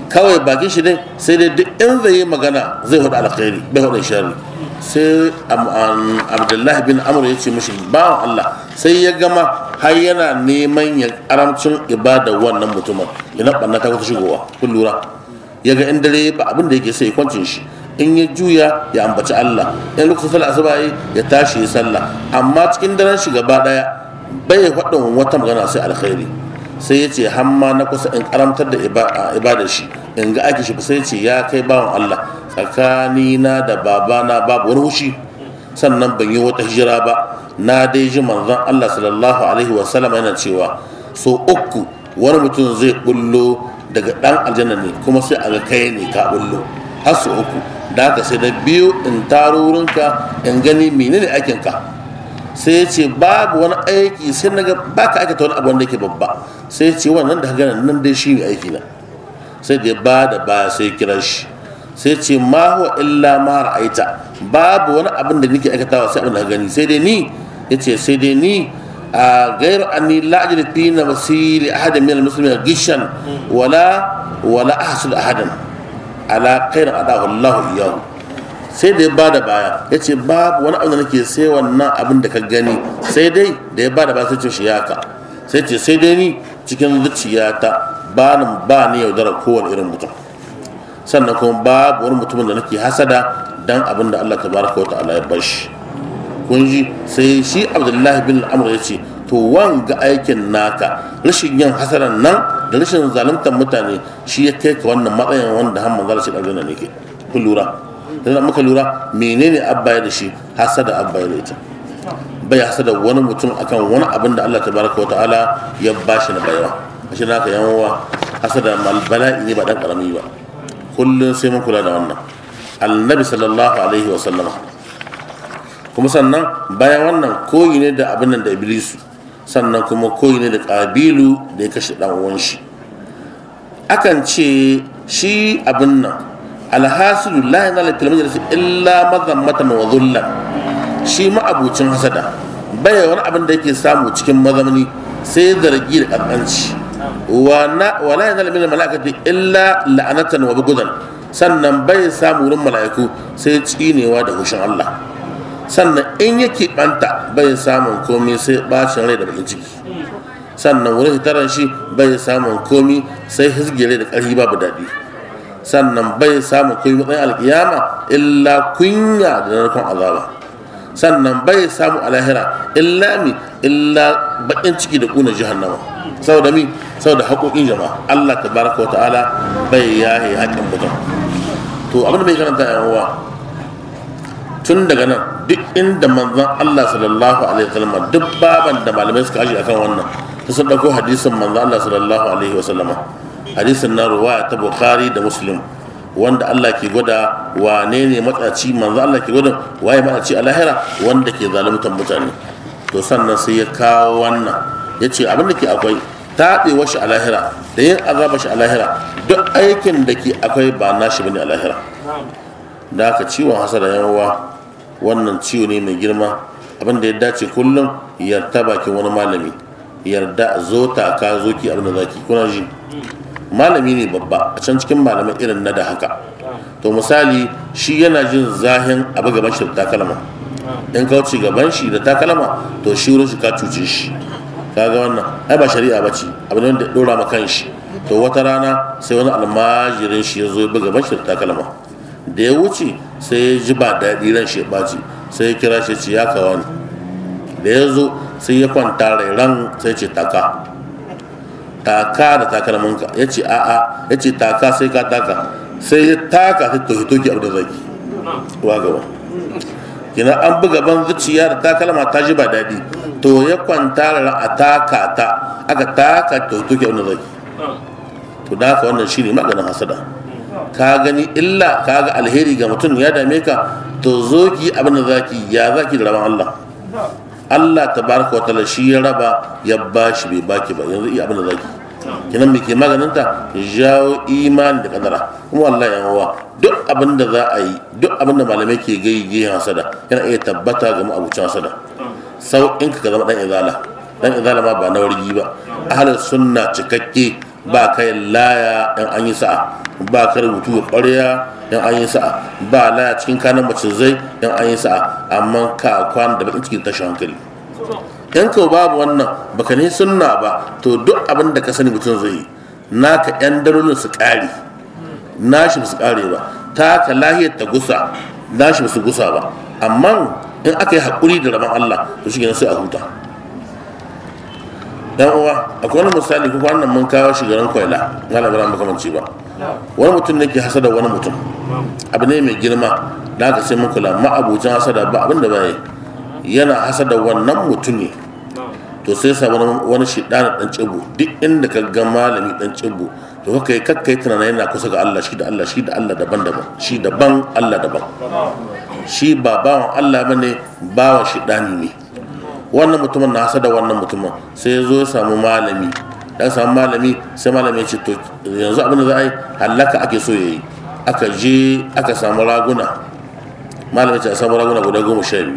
kawai bakin shi dai, sai dai duk in zai yi magana zai hudu alkhairi bai hudu sharri. Sai Abdullahi bin Amr ya ce mishi bawan Allah, sai ya gama har yana neman ya karamcin ibada wannan mutumin, yana ɓanna ta kusa shigowa. Kun lura ya ga in dare ba abin da yake sai kwancin shi, in ya juya ya ambaci Allah, in lokacin sallah asuba ya tashi ya sallah, amma cikin daren shi gaba daya bai faɗin wata magana sai alkhairi. Sai ya ce hamma na kusa in karamtar da ibadar shi in ga aiki shi. Sai ya ce ya kai bawan Allah, tsakanina da babana babu wani hushi, sannan ban yi wata hijira ba, na dai ji manzon Allah sallallahu alaihi wasallam yana cewa so 3 wani mutum zai bullo daga dan aljanna ne kuma sai a ga kai ne ka bullo har so 3. Da haka sai da biyu in taro wurinka in gani menene aikinka. Sai ya ce babu wani aiki, sai na ga baka aikata wani abu wanda yake babba. Sai ya ce wannan da gana nan dai shi ne aiki na. Sai da ya ba da baya sai kira shi, sai ce ma huwa illa ma ra'aita, babu wani abin da nake aikatawa sai abin da gani, sai dai ni yace sai dai ni a gairu anni la ajidu fi nafsi li ahadin min al-muslimin gishan wala ahsud ahadan ala khairin adahu Allahu iyyahu. Sai da ya bada baya ya ce babu wani abu da nake sai wannan abin da ka gani, sai dai da ya bada baya sai ce shi yaka, sai ce sai dai ni cikin zuciyata ba ni yaudara kowane irin mutum, sannan kuma babu wani mutumin da nake hasada dan abin da Allah tabaraka wa ta'ala ya bashi. Kun ji? Sai shi Abdullahi bin Amr ya ce to wanga aikin naka rashin yin hasadan nan da rashin zaluntar mutane shi ya kai ka wannan matsayin wanda har manzala shi aljanna ne ke. Kun lura? Dan muka lura menene abba ya da shi? Hasada abba ya da ita. Bai hasada wani mutum akan wani abin da Allah tabaraka wa ta'ala ya bashi na baiwa. Ashe naka yan uwa hasada bala'i ne ba dan karami ba. Kullun sai mun kula da wannan. Annabi sallallahu alaihi wa sallama kuma sannan bayan wannan koyi ne da abin nan da Iblisu, sannan kuma koyi ne da Kabilu da ya kashe dan uwan shi. Akan ce shi abin nan alhasidu la yanala fil majlis illa mazammatan wa dhullan. Shi ma'abucin hasada bai wani abin da yake samu cikin mazamni sai zargi da kaskanci. Wala yanala min malaikati illa la'anatan wa bughdan. Sannan bai samu wurin mala'iku sai tsinewa da hushin Allah. Sannan in yake banta bai samun komai sai bacin rai da bakin ciki. Sannan wurin hitaran shi bai samun komai sai hisgire da ƙarfi babu daɗi. Sannan bai samun komai matsayin alƙiyama illa kunya da narkon azaba. Sannan bai samu alahira illa mi illa bakin ciki da ƙunar jahannama. Saboda mi? Saboda haƙoƙin jama'a. Allah tabaraka wa ta'ala bai yahe haƙƙin mutum. To abin da bai karanta yan uwa tun daga nan duk inda manzon Allah sallallahu alaihi wasallam duk baban da malamai suka aje akan wannan sun dauko hadisin manzon Allah sallallahu alaihi wasallam, hadisin na ruwaya ta Bukhari da Muslim, wanda Allah ke gwada wane ne matsaci, manzon Allah ke gwada waye matsaci a lahira wanda ke zaluntar mutane. To sannan sai ya kawo wannan yace abin da ke akwai taɓewar shi a lahira da yin azabar shi a lahira duk aikin da ke akwai ba nashi bane a lahira. Da haka ciwon hasada yan uwa wannan ciwo ne mai girma. Abin da ya dace kullum yarda bakin wani malami, yarda zo ta ka zo ki abin da zaki. Kuna ji malami ne babba a can cikin malamai irin na da haka. To misali shi yana jin zahin abu gaban shi da takalma, in ka wuce gaban shi da takalma to shi wurin shi ka cuce shi. Kaga wannan ai ba shari'a bace, abu ne wanda ya dora ma kanshi. To wata rana sai wani almajirin shi ya zo ya bi gaban shi da takalma, da ya wuce sai ya ji ba daɗi ran shi ya ɓaci, sai ya kira shi ce ya kawo ni. Da ya zo Sai ya kwanta rairan, sai ce taka taka da takalminka. Ya ce a'a, ya ce taka sai ka taka. Sai ya taka, sai to hito ki abu da zaki wa gaba kina an buga ban zuciya da takalma ta ji ba daɗi. To ya kwanta rairan a taka ta, aka taka, to hito ki abu da zaki. To da haka wannan shine maganin hasada. Ka gani illa, ka ga alheri ga mutum ya dame ka, to zo ki abin da zaki, ya zaki da rabon Allah. Allah tabaraka wa ta'ala shi ya raba, ya bashi bai baki ba, yanzu iya abin da zaki. Kinan me ke maganin ta? Jawo imani da kadara. Kuma wallahi yan uwa, duk abin da za a yi, duk abin da malamai ke gai gehen hasada yana iya tabbata ga ma'abucin hasada. Sauƙin ka zama dan izala, dan izala ma ba na wargi ba, ahlus sunna cikakke, ba kai laya in an yi sa'a, ba ka rubutu ga ƙwarya in an yi sa'a, ba laya cikin kanan macizai in an yi sa'a, amma ka kwana da bakin cikin tashin hankali. In ka babu wannan, baka ne sunna ba, to duk abin da ka sani mutum zai yi naka yan dalolin su ƙare, nashi ba su ƙare ba, taka lahiyar ta gusa, nashi ba su gusa ba. Amma in aka yi haƙuri da rabon Allah, to shi sai a huta. Dan uwa, akwai wani misali ko wannan mun kawo shi garin Kwaila, malam Ibrahim makamanci ba. Wani mutum ne ke hasada wani mutum, abu ne mai girma, da haka sai mun kula. Ma'abucin hasada ba abin da bai yana hasada wannan mutum ne. To sai sa wani shi ɗana ɗan cibo, duk inda ka ga malami ɗan cibo, to kai kakkai tunanin yana kusa ga Allah, shi da Allah, shi da Allah daban-daban, shi daban Allah daban, shi ba bawan Allah bane, bawan shi ɗani ne. Wannan mutumin na hasada wannan mutumin, sai ya zo ya samu malami, dan samu malami, sai malami ya ce to yanzu abin da za a yi, halaka ake so ya yi. Aka je aka samu raguna, malami ce a samu raguna guda 12,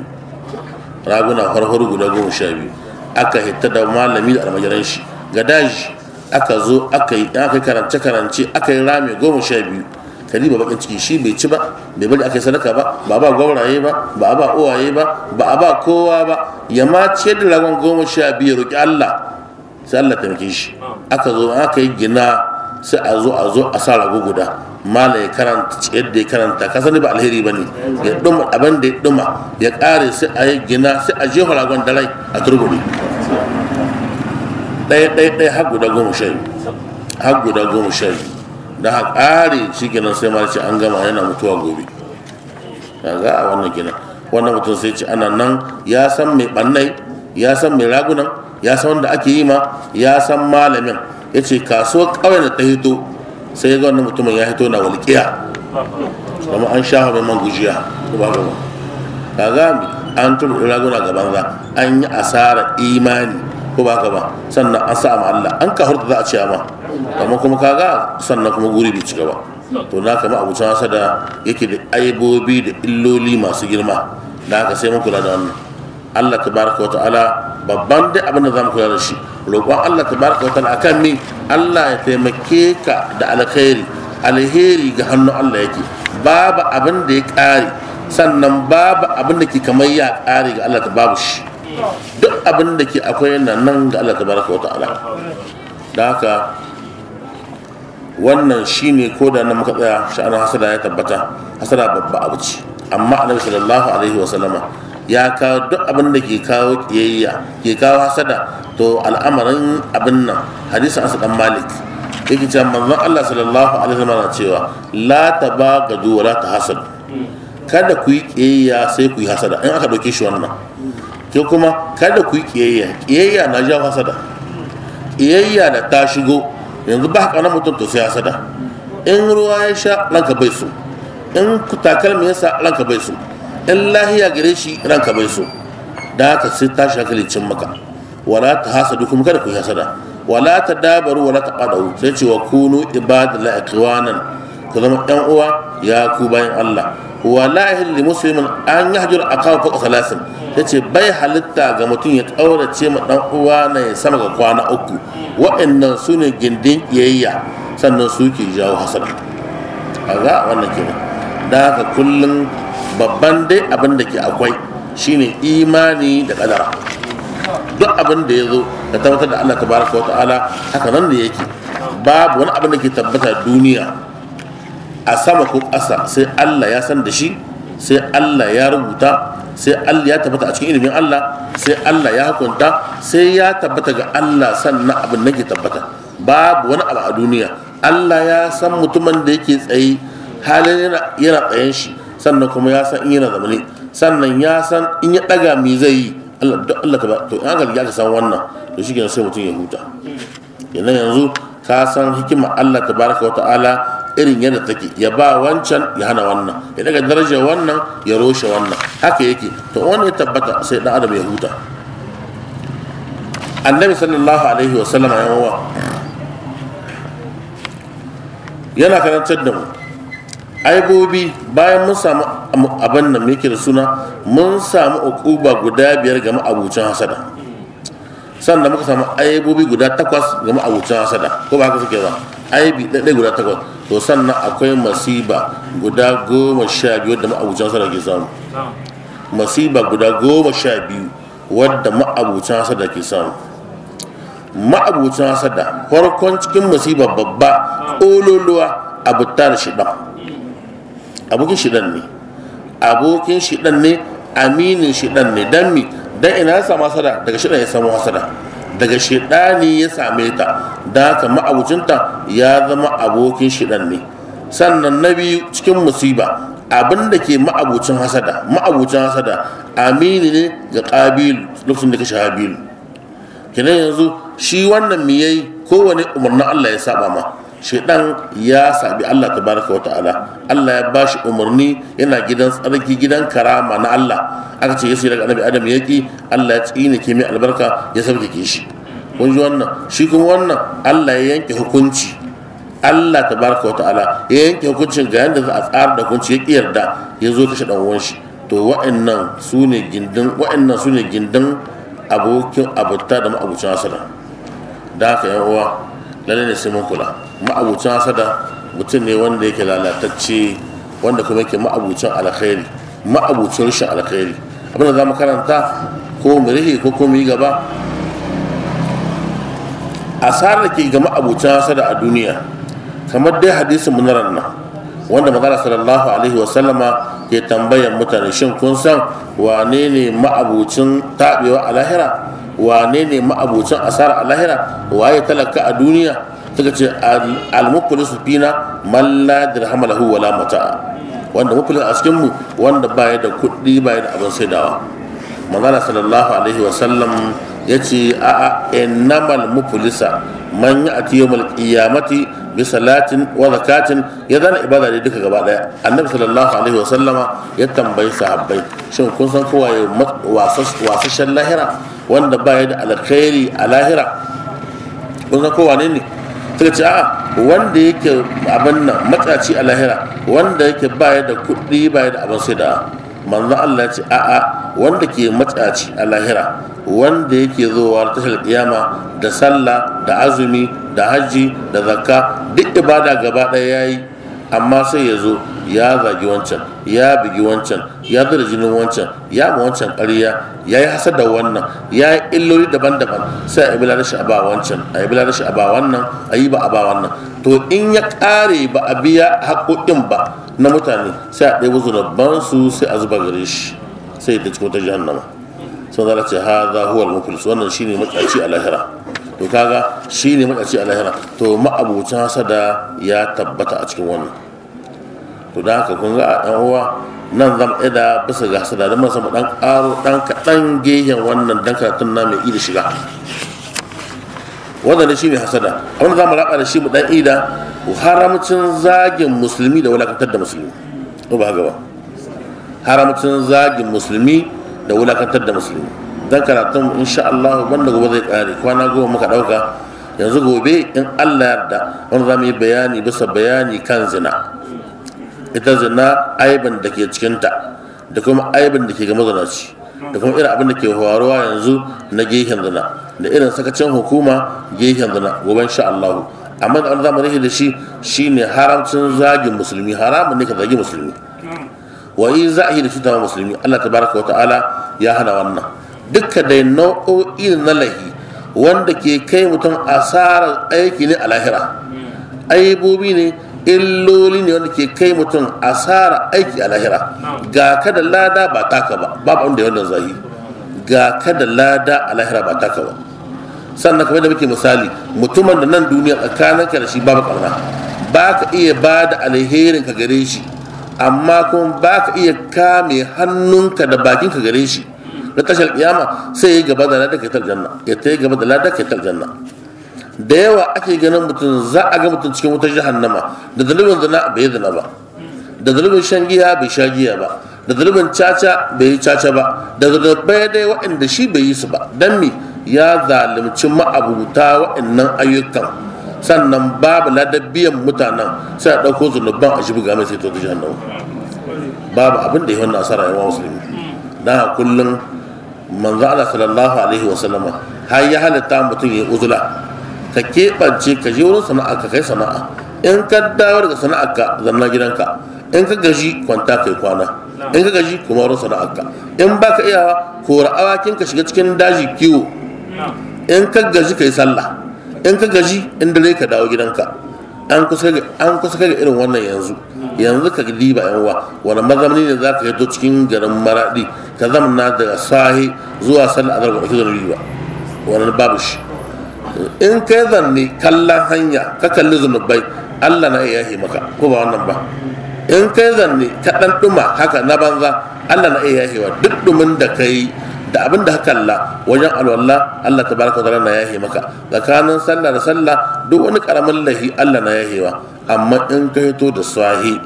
raguna farfaru guda 12. Aka hita da malami da almajiran shi ga daji, aka zo aka yi, aka karance karance, aka yi rami 12. Kadiba bakin ciki, shi bai ci ba, bai bari aka yi sadaka ba, ba ba gwauraye ba, ba ba uwaye ba, ba ba kowa ba, ya ma ciyar da ragon 12 ya roƙi Allah, sai Allah taimake shi. Aka zo aka yi gina, sai a zo a sa rago guda, mala ya karanta yadda ya karanta, ka sani ba alheri ba ne, ya ɗuma abin da ya ɗuma ya ƙare, sai a yi gina, sai a jefa ragon da rai a turbuɗe ɗaya ɗaya ɗaya har guda 12, har guda 12. Da haka ƙare shi kenan, sai mala ce an gama, yana mutuwa gobe. Kaga a wannan kenan wannan mutum sai ce ana nan, ya san mai ɓannai, ya san mai ragunan, ya san wanda ake yi ma, ya san malamin. Ya ce kasuwar ƙauyen da ta hito, sai ya ga wannan mutumin ya hito na walƙiya, kuma an sha mai man gujiya, ba ba kaga an turbuɗe raguna gaban za, an yi asarar imani, ko ba ka ba, sannan an sa ma Allah, an ka hurta za a ciya ma, amma kuma kaga sannan kuma guri bai cika ba. To na kama abucin hasada yake da aibobi da illoli masu girma, da haka sai mun kula da wannan. Allah tabaraka wa ta'ala babban dai abin da zamu kula da shi, roƙon Allah tabaraka wa ta'ala akan mi Allah ya taimake ka da alkhairi, alheri ga hannun Allah yake, babu abin da ya ƙare, sannan babu abin da ke kamar ya ƙare ga Allah ta babu shi, duk abin da ke akwai yana nan ga Allah tabaraka wa ta'ala. Da haka wannan shine ko da nan muka tsaya, sha'anin hasada ya tabbata, hasada babba abu ce. Amma Annabi sallallahu alaihi wa sallama ya kawo duk abin da ke kawo kiyayya, ke kawo hasada, to al'amarin abin nan hadisin Anas dan Malik yake cewa manzon Allah sallallahu alaihi wa sallama cewa la tabagadu wa la tahasadu, kada ku yi kiyayya sai ku yi hasada. In aka dauke shi wannan, ke kuma kada ku yi kiyayya, kiyayya na jawo hasada, kiyayya da ta shigo yanzu ba haka na mutum to sai hasada. In ruwa ya sha ranka bai so, in takalmi ya sa ranka bai so, in lahiya gare shi ranka bai so, da haka sai tashi hankali cin maka. Wala ta hasadu, kuma kada ku yi hasada. Wala ta dabaru wala ta qadahu, sai ce wa kunu ibadallahi ikhwanan, ku zama ɗan uwa ya ku bayan Allah. Wala yahillu li muslimin an yahjura akahu fawqa salasin, yace bai halitta ga mutum ya kaurace ma dan uwa na ya sama ga kwana 3. Wa'annan su ne gindin kiyayya, sannan su ke jawo hasada. Kaga wannan kenan. Da haka kullum babban dai abin da ke akwai shine imani da kadara. Duk abin da ya zo ka tabbatar da Allah tabaraka wa ta'ala haka nan ne yake. Babu wani abin da ke tabbata duniya a sama ko ƙasa sai Allah ya san da shi, sai Allah ya rubuta, Sai Allah ya tabbata a cikin ilimin Allah, sai Allah ya hukunta, sai ya tabbata ga Allah sannan abin nan ke tabbata. Babu wani abu a duniya. Allah ya san mutumin da yake tsaye halin yana tsayen shi, sannan kuma ya san in yana zamane, sannan ya san in ya daga me zai yi. Allah duk Allah ta ba to in aka riga ka san wannan to shi sai mutum ya huta. Kenan yanzu ka san hikima Allah tabaraka wa ta'ala irin yadda take, ya ba wancan ya hana wannan, ya daga darajar wannan ya roshe wannan, haka yake. To wannan ya tabbata sai dan adam ya huta. Annabi sallallahu alaihi wa sallam yana karantar da mu aibobi. Bayan mun samu abin nan yake da suna, mun samu uquba guda 5 ga ma'abucin hasada, sannan muka samu aibobi guda 8 ga ma'abucin hasada, ko ba haka suke ba? Aibi ɗaiɗai guda 8. To sannan akwai masiba guda 12 wadda ma'abucin hasada ke samu. Masiba guda 12 wadda ma'abucin hasada ke samu. Ma'abucin hasada farkon cikin masiba babba ƙololuwa abu ta da shiɗan. Abokin shiɗan ne, abokin shiɗan ne, aminin shiɗan ne. Dan mi? Dan ina ya samu hasada? Daga shiɗan ya samu hasada, daga shiɗani ya same ta. Da haka ma'abucinta ya zama abokin shiɗan ne. Sannan na biyu cikin musiba, abin da ke ma'abucin hasada, ma'abucin hasada amini ne ga ƙabilu lokacin da kashe Habilu. Kenan yanzu shi wannan me yayi? Kowane umarnin Allah ya saba ma. Shaidan ya sabi Allah tabaraka wa ta'ala. Allah ya bashi umarni, yana gidan tsarki, gidan karama na Allah. Aka ce yace daga Annabi Adam yaki, Allah ya tsine ke mai albarka, ya sauke shi. Kun ji wannan? Shi kuma wannan Allah ya yanke hukunci. Allah tabaraka wa ta'ala ya yanke hukuncin ga yanda za a tsara da hukunci, ya ki yarda, ya zo kashe dan uwan shi. To wa'annan sune gindin, wa'annan sune gindin abokin abuta da ma'abucin hasada. Da haka yan uwa, lalle ne sai mun kula. Ma'abucin hasada mutum ne wanda yake lalatacce, wanda kuma yake ma'abucin alkhairi, ma'abucin rashin alkhairi. Abin da za mu karanta ko mu rihe ko mu yi gaba, asarar ke ga ma'abucin hasada a duniya, kamar dai hadisin munaran nan wanda manzon sallallahu alaihi wa sallama ke tambayan mutane, shin kun san wane ne ma'abucin tabewa a lahira, wane ne ma'abucin asara a lahira, waye talaka a duniya? Suka ce al-muflisu fina man la dirham lahu wala mata'a, wanda muflis a cikin mu wanda baya da kuɗi, baya da abin saidawa. Manzon sallallahu alaihi wa sallam yace a'a, innamal muflisa man ya'ti yawmal qiyamati bi salatin wa zakatin. Ya zana ibada ne duka gaba daya. Annabi sallallahu alaihi wa sallama ya tambayi sahabbai, shin kun san kowa ya wasashen lahira, wanda baya da alkhairi a lahira, kun san kowa ne ne? Suka ce a'a, wanda yake abin nan matsaci a lahira, wanda yake baya da kuɗi, baya da abin sai da. Manzo Allah ya ce a'a, wanda ke matsaci a lahira, wanda yake zowa tashar kiyama da sallah da azumi da hajji da zakka, duk ibada gaba ɗaya yayi, amma sai ya zo ya zagi wancan, ya bugi wancan, ya zura jinin wancan, ya ma wancan ƙarya, ya yi hasada wannan, ya yi illoli daban-daban, sai a ibila da shi a ba wancan, a ibila da shi a ba wannan, a yi ba a ba wannan. To in ya ƙare ba a biya haƙoƙin ba na mutane, sai a ɗaya zunubansu sai a zuba gare shi, sai ta cikin wata jahannama. Sun zara ce hadha huwa al-muflis, wannan shine matsaci a lahira. To kaga shine matsaci a lahira. To ma'abucin hasada ya tabbata a cikin wannan. To da haka kun ga ɗan uwa, nan zan da bisa ga hasada don mun samu ɗan ƙaro ɗan kaɗan gehen wannan dan karatun na mai ida shiga. Wannan ne shine hasada. Abin da zamu raba da shi mu ɗan ida, haramcin zagin musulmi da wulakantar da musulmi. Ko ba haka ba? Haramcin zagin musulmi da wulakantar da musulmi. Dan karatun insha Allah banda gobe zai kare, kwana 10 muka dauka. Yanzu gobe in Allah yarda wanda zamu yi bayani bisa bayani kan zina. Ita zina aibin da ke cikinta, da kuma aibin da ke ga mazinaci, da kuma irin abin da ke faruwa yanzu na gehen zina, da irin sakacin hukuma gehen zina gobe insha Allah. Amma da zamu rike da shi shine haramcin zagin musulmi. Haramun ne ka zagi musulmi, wa in za a yi da cuta musulmi. Allah tabaraka wa ta'ala ya hana wannan. Dukkan dai nau'o'i na lahi wanda ke kai mutum asarar aiki ne a lahira, aibobi ne Illoli ne wanda ke kai mutum asara aiki a lahira. Ga ka da lada ba taka ba, babu wanda ya wannan zahi. Ga ka da lada a lahira ba taka ba. Sannan kamar da muke misali, mutumin da nan duniya tsakaninka da shi babu ƙauna, ba ka iya ba da alherin ka gare shi, amma kuma ba ka iya kame hannunka da bakinka gare shi. Na tashar kiyama sai ya gaba da lada kai aljanna, ya ta gaba da lada kai aljanna. Da yawa ake ganin mutum, za a ga mutum cikin wutar jahannama da zunubin zina bai zina ba, da zunubin shan giya bai sha giya ba, da zunubin caca bai yi caca ba, da zunubai dai waɗanda shi bai yi su ba. Dan me? Ya zalunci ma'abuta waɗannan ayyukan. Sannan babu ladabbiyan mutanen, sai a ɗauko zunuban a shi buga mai sai ta jahannama. Babu abin da ya wannan asara yawan musulmi. Dan kullum manzo Allah sallallahu alaihi wa sallama har ya halatta mutum ya uzula, ka keɓance ka je wurin sana'a ka kai sana'a, in ka dawo daga sana'arka zanna gidanka, in ka gaji kwanta kai kwana, in ka gaji kuma wurin sana'arka, in baka iyawa kora awakin ka shiga cikin daji kiwo, in ka gaji kai sallah, in ka gaji in dare ka dawo gidanka. An kusa ga irin wannan yanzu. Yanzu ka diba yan uwa, wani mazamni ne zaka hito cikin garin Maradi ka zamna daga sahi zuwa sallah azhar ba ka zunubi ba, wannan babu shi. In kai zanne kallon hanya ka kalli zunubai, Allah na iya yahe maka, ko ba wannan ba. In kai zanne ka dan duma haka na banza, Allah na iya yahewa. Duk dumin da kai da abin da ka kalla wajen alwala, Allah tabaraka wa ta'ala na yahe maka. Tsakanin sallah da sallah duk wani karamin lahi Allah na yahewa. Amma in ka hito da sahi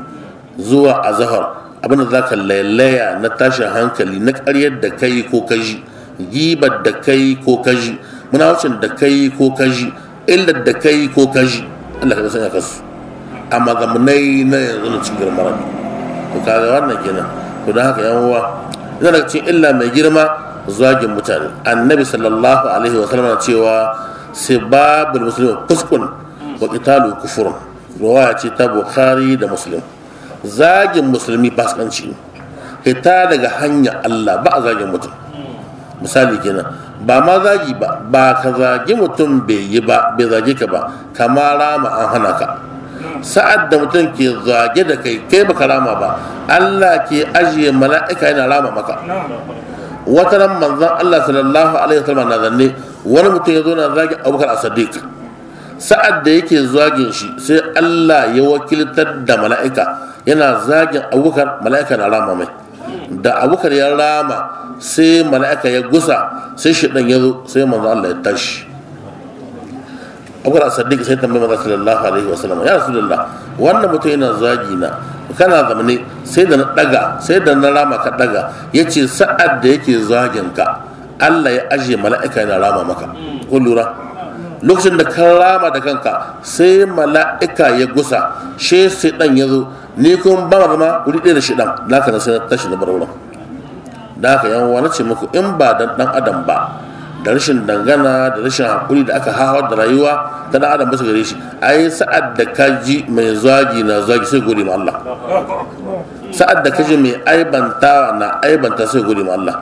zuwa azhar, abin da zaka lailaya na tashin hankali, na ƙaryar da kai ko kaji, gibar da kai ko kaji, munawacin da kai ko kaji, illar da kai ko kaji, Allah ka sanya kasu. Amma zamanai na yanzu na cikin Maradi, to kaga wannan kenan. To don haka yan uwa, ina daga cikin illa mai girma zagin mutane. Annabi sallallahu alaihi wa sallam cewa sibabul muslimi fuskun wa qitalu kufurun, riwaya ce ta Bukhari da Muslim. Zagin musulmi fasikanci ne, fita daga hanya Allah, ba a zagin mutum. Misali kenan, ba ma zagi ba, ba ka zagi mutum bai yi ba, bai zage ka ba, kama rama an hana ka. Sa'ad da mutum ke zage da kai, kai baka rama ba, Allah ke ajiye mala'ika yana rama maka. Wata ran manzon Allah sallallahu alaihi wasallam na zanne, wani mutum ya zo na zagi Abubakar As-Siddiq. Sa'ad da yake zagin shi, sai Allah ya wakiltar da mala'ika yana zagin Abubakar, mala'ika na rama mai. Da Abubakar ya rama, sai mala'ika ya gusa, sai shaidan ya zo, sai manzo Allah ya tashi. Abubakar As-Siddiq sai tambayi manzo sallallahu alaihi wasallam, ya Rasulullah, wannan mutum yana zagi na, kana zamane, sai da na daga, sai da na rama ka daga. Yace sa'ad da yake zagin ka, Allah ya ajiye mala'ika yana rama maka. Kun lura? Lokacin da ka rama da kanka, sai mala'ika ya gusa, she shaidan ya zo, ni kuma ba ma zama wuri ɗaya da shaidan, naka na sai na tashi na bar wurin. Da haka yan uwa, ce muku in ba dan dan adam ba, da rashin dangana da rashin hakuri da aka hawar da rayuwa ta dan adam bisa gare shi, ai sa'ad da ka ji mai zagi na zagi sai gode ma Allah, sa'ad da ka ji mai aibantawa na aibanta sai gode ma Allah.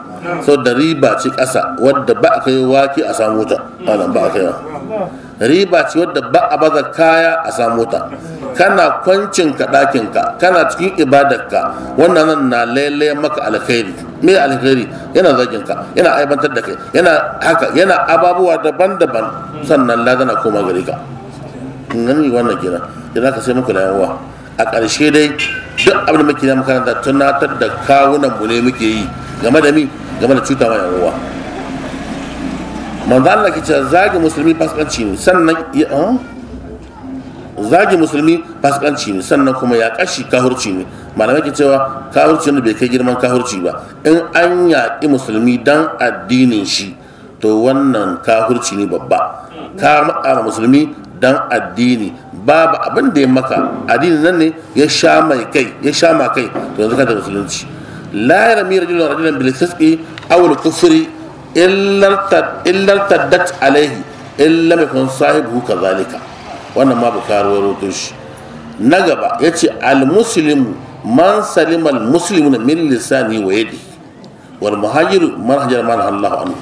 So da riba ce ƙasa wadda ba a kai wake a samu ta, malam ba a kai riba ce wadda ba a baza kaya a samu ta. Kana kwancin ka ɗakin ka, kana cikin ibadarka, wannan nan na lailai maka alkhairi. Me alkhairi? Yana zagin ka, yana aibantar da kai, yana haka, yana ababuwa daban-daban, sannan ladana koma gare ka. Ngani wannan kenan. Idan ka sai muku da yawa. A ƙarshe dai duk abin da muke na makaranta tunatar da kawunan mu ne muke yi game da mi, game da cuta ma yan uwa. Manzo Allah ke cewa zagi musulmi fasikanci ne, sannan zagi musulmi fasikanci ne, sannan kuma ya kashi kahurci ne. Malamai ke cewa kahurci ne bai kai girman kahurci ba. In an yaƙi musulmi dan addinin shi, to wannan kahurci ne babba. Ka matsa musulmi dan addini, babu abin da ya maka addini nan ne ya sha mai kai, ya sha ma kai, to yanzu ka da musulunci. La yarmi rajulun rajulan bil fisqi aw al kufri illa taddat alaihi illa yakun sahibuhu kadhalika. Wannan ma Bukhari ya rawaito shi. Na gaba yace al muslimu man salima al muslimuna min lisani wa yadi wal muhajiru man hajara man Allahu anhu.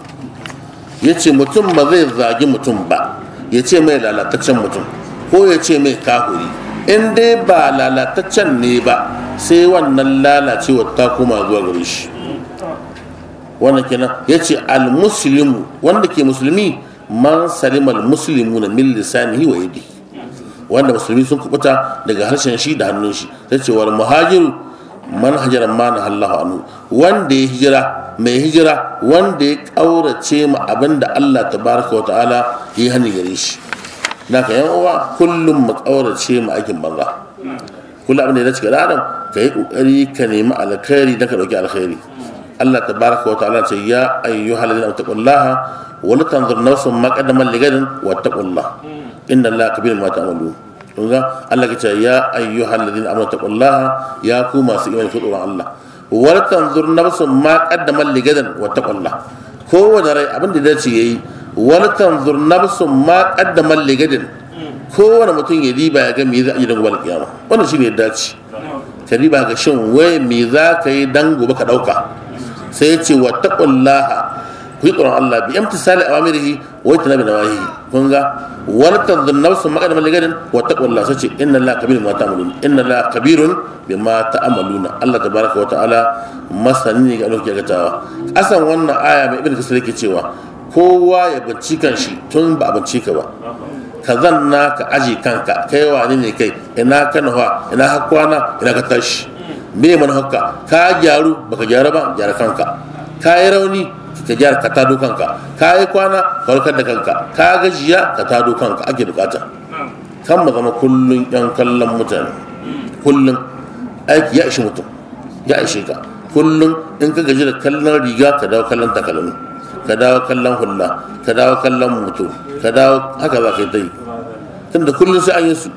Yace mutum ba zai zagi mutum ba, yace mai lalataccen mutum ko yace mai kahuri, In dai ba lalataccen ne ba, sai wannan lalacewar ta koma zuwa gare shi. Wannan kenan. Yace al-muslimu, wanda ke musulmi, man salimal muslimuna min lisanihi wa yadihi, wanda musulmi sun kubuta daga harshen shi da hannun shi. Sai ce wal muhajiru man hajara ma nahallahu anhu, wanda ya hijira, mai hijira wanda ya kaurace ma abinda Allah tabaraka wa ta'ala ya hani gare shi. Naka yan uwa, kullum mu kaurace ma aikin banza. Kullum abin da ya dace ga adam, ka yi kokari ka nemi alkhairi dan ka dauki alkhairi. Allah tabaraka wa ta'ala ce ya ayyuhal ladina taqullaha wa la tanzur nafsun ma qaddamat ligadin wattaqullaha inna Allaha kabirun ma ta'malun. Kun ga Allah ke ce ya ayyuhal ladina amanu taqullaha, ya ku masu imani ku tsoron Allah, wa la tanzur nafsun ma qaddamat ligadin wattaqullaha. Kowane rai abin da ya dace yayi, wa la tanzur nafsun ma qaddamat ligadin, kowane mutum ya riba ya ga me za a yi dan gobe kiyama. Wannan shine ya dace ka riba ga shin wai me za ka yi dan gobe ka dauka. Sai ya ce wattaqullaha, ku yi tsoron Allah bi imtisali awamirihi wa tanabi nawahihi. Kun ga wal tanzur nafsun ma qaddamat ligadin wattaqullaha. Sai ce inna Allaha kabirun bima ta'malun, inna Allaha kabirun bima ta'maluna. Allah tabaraka wa ta'ala masani ne ga abin da kuke aikatawa. Asan wannan aya mai Ibn Kasir yake cewa kowa ya bincika shi tun ba a bincika ba. Ka zanna ka aje kanka, kai wane ne kai, ina ka nufa, ina hakwana, ina ka tashi, me manufarka, ka gyaru baka gyaru ba, gyara kanka, ka yi rauni ka gyara, ka tado kanka, ka yi kwana ka warkar da kanka, ka gajiya ka tado kanka, ake bukata. Kan mu zama kullun yan kallon mutane, kullun aiki ya ishe mutum, ya ishe ka. Kullun in ka gaji da kallon riga, ka dawo kallon takalmi, ka dawo kallon hulla, ka dawo kallon mutum, ka dawo haka za ka yi ta yi. Tunda kullun sai an yi su.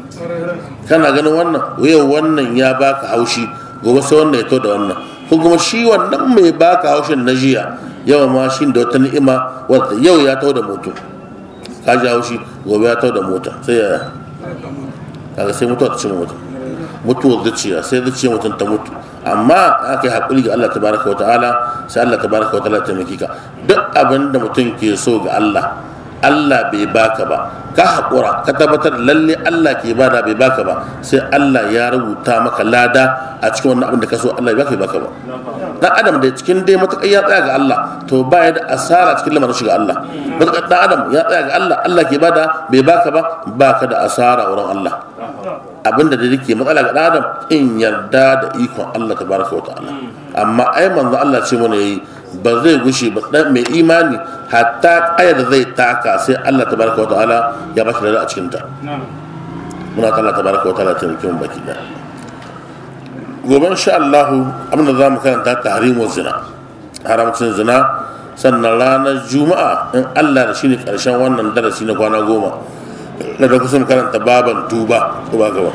Kana ganin wannan yau wannan ya baka haushi, gobe sai wannan ya to da wannan, ko kuma shi wannan mai baka haushin na jiya yawa ma shi da wata ni'ima wadda yau ya tau da moto, ka ji haushi, gobe ya tau da mota, sai ya kaga sai mutuwa ta cimma mutum, mutuwar zuciya, sai zuciya mutum ta mutu. Amma aka yi haƙuri ga Allah tabaraka wa ta'ala, sai Allah tabaraka wa ta'ala taimake ka. Duk abin da mutum ke so ga Allah, Allah bai baka ba, ka haƙura ka tabbatar lalle Allah ke bada, bai baka ba, sai Allah ya rubuta maka lada a cikin wannan abin da ka so Allah bai baka ba. Dan adam da cikin dai matakai ya tsaya ga Allah, to ba ya da asara cikin lamarin shi ga Allah. Matakai dan adam ya tsaya ga Allah, Allah ke bada, bai baka ba, baka da asara wurin Allah. Abinda da yake matsala ga dan adam, in yarda da ikon Allah tabaraka wa ta'ala. Amma ai manzo Allah ce mana yayi ba zai gushe ba dan mai imani hatta kayar da zai taka sai Allah tabaraka wa ta'ala ya bashi lada a cikin ta. Muna ta Allah tabaraka wa ta'ala ta muke mu baki da. Gobe insha Allah abinda za mu karanta tahrimu zina, haramcin zina. Sannan ranar Juma'a in Allah da shine karshen wannan darasi na kwana 10 na da kusan karanta baban tuba, ko ba gaba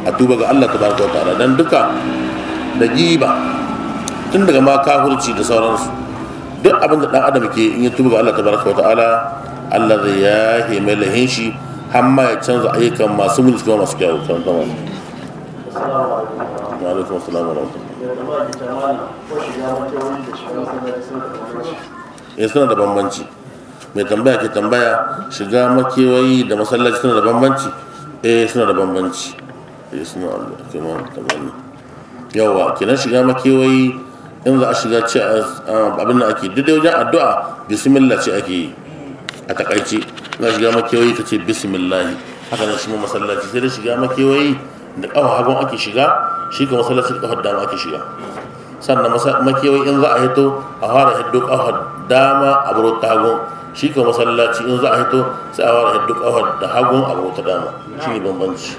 a tuba ga Allah tabaraka wa ta'ala, dan duka da giba tun daga ma kafirci da sauransu, duk abin da dan adam ke in ya tuba ga Allah tabaraka wa ta'ala, Allah zai yahe mai lahin shi har ma ya canza ayyukan masu mulki kuma masu kyawu. Kan zama. Wa alaikum assalam wa rahmatullah. Ya suna da bambanci. Mai tambaya ke tambaya, shiga makewayi da masallaci suna da bambanci? Eh, suna da bambanci. Eh, suna da bambanci. Yawa kenan shiga makewayi in za a shiga ce abin da ake duk da wajen addu'a bismillah ce ake yi a takaice. Za a shiga makewayi ka ce bismillah, haka nan shi ma masallaci sai da shiga makewayi da kafa hagun ake shiga, shi ka masallaci da kafar dama ake shiga. Sannan makewayi in za a hito a fara hiddo kafar dama a baro ta hagun, shi ka masallaci in za a hito sai a fara hiddo kafar da hagun a baro ta dama. Shi ne bambanci.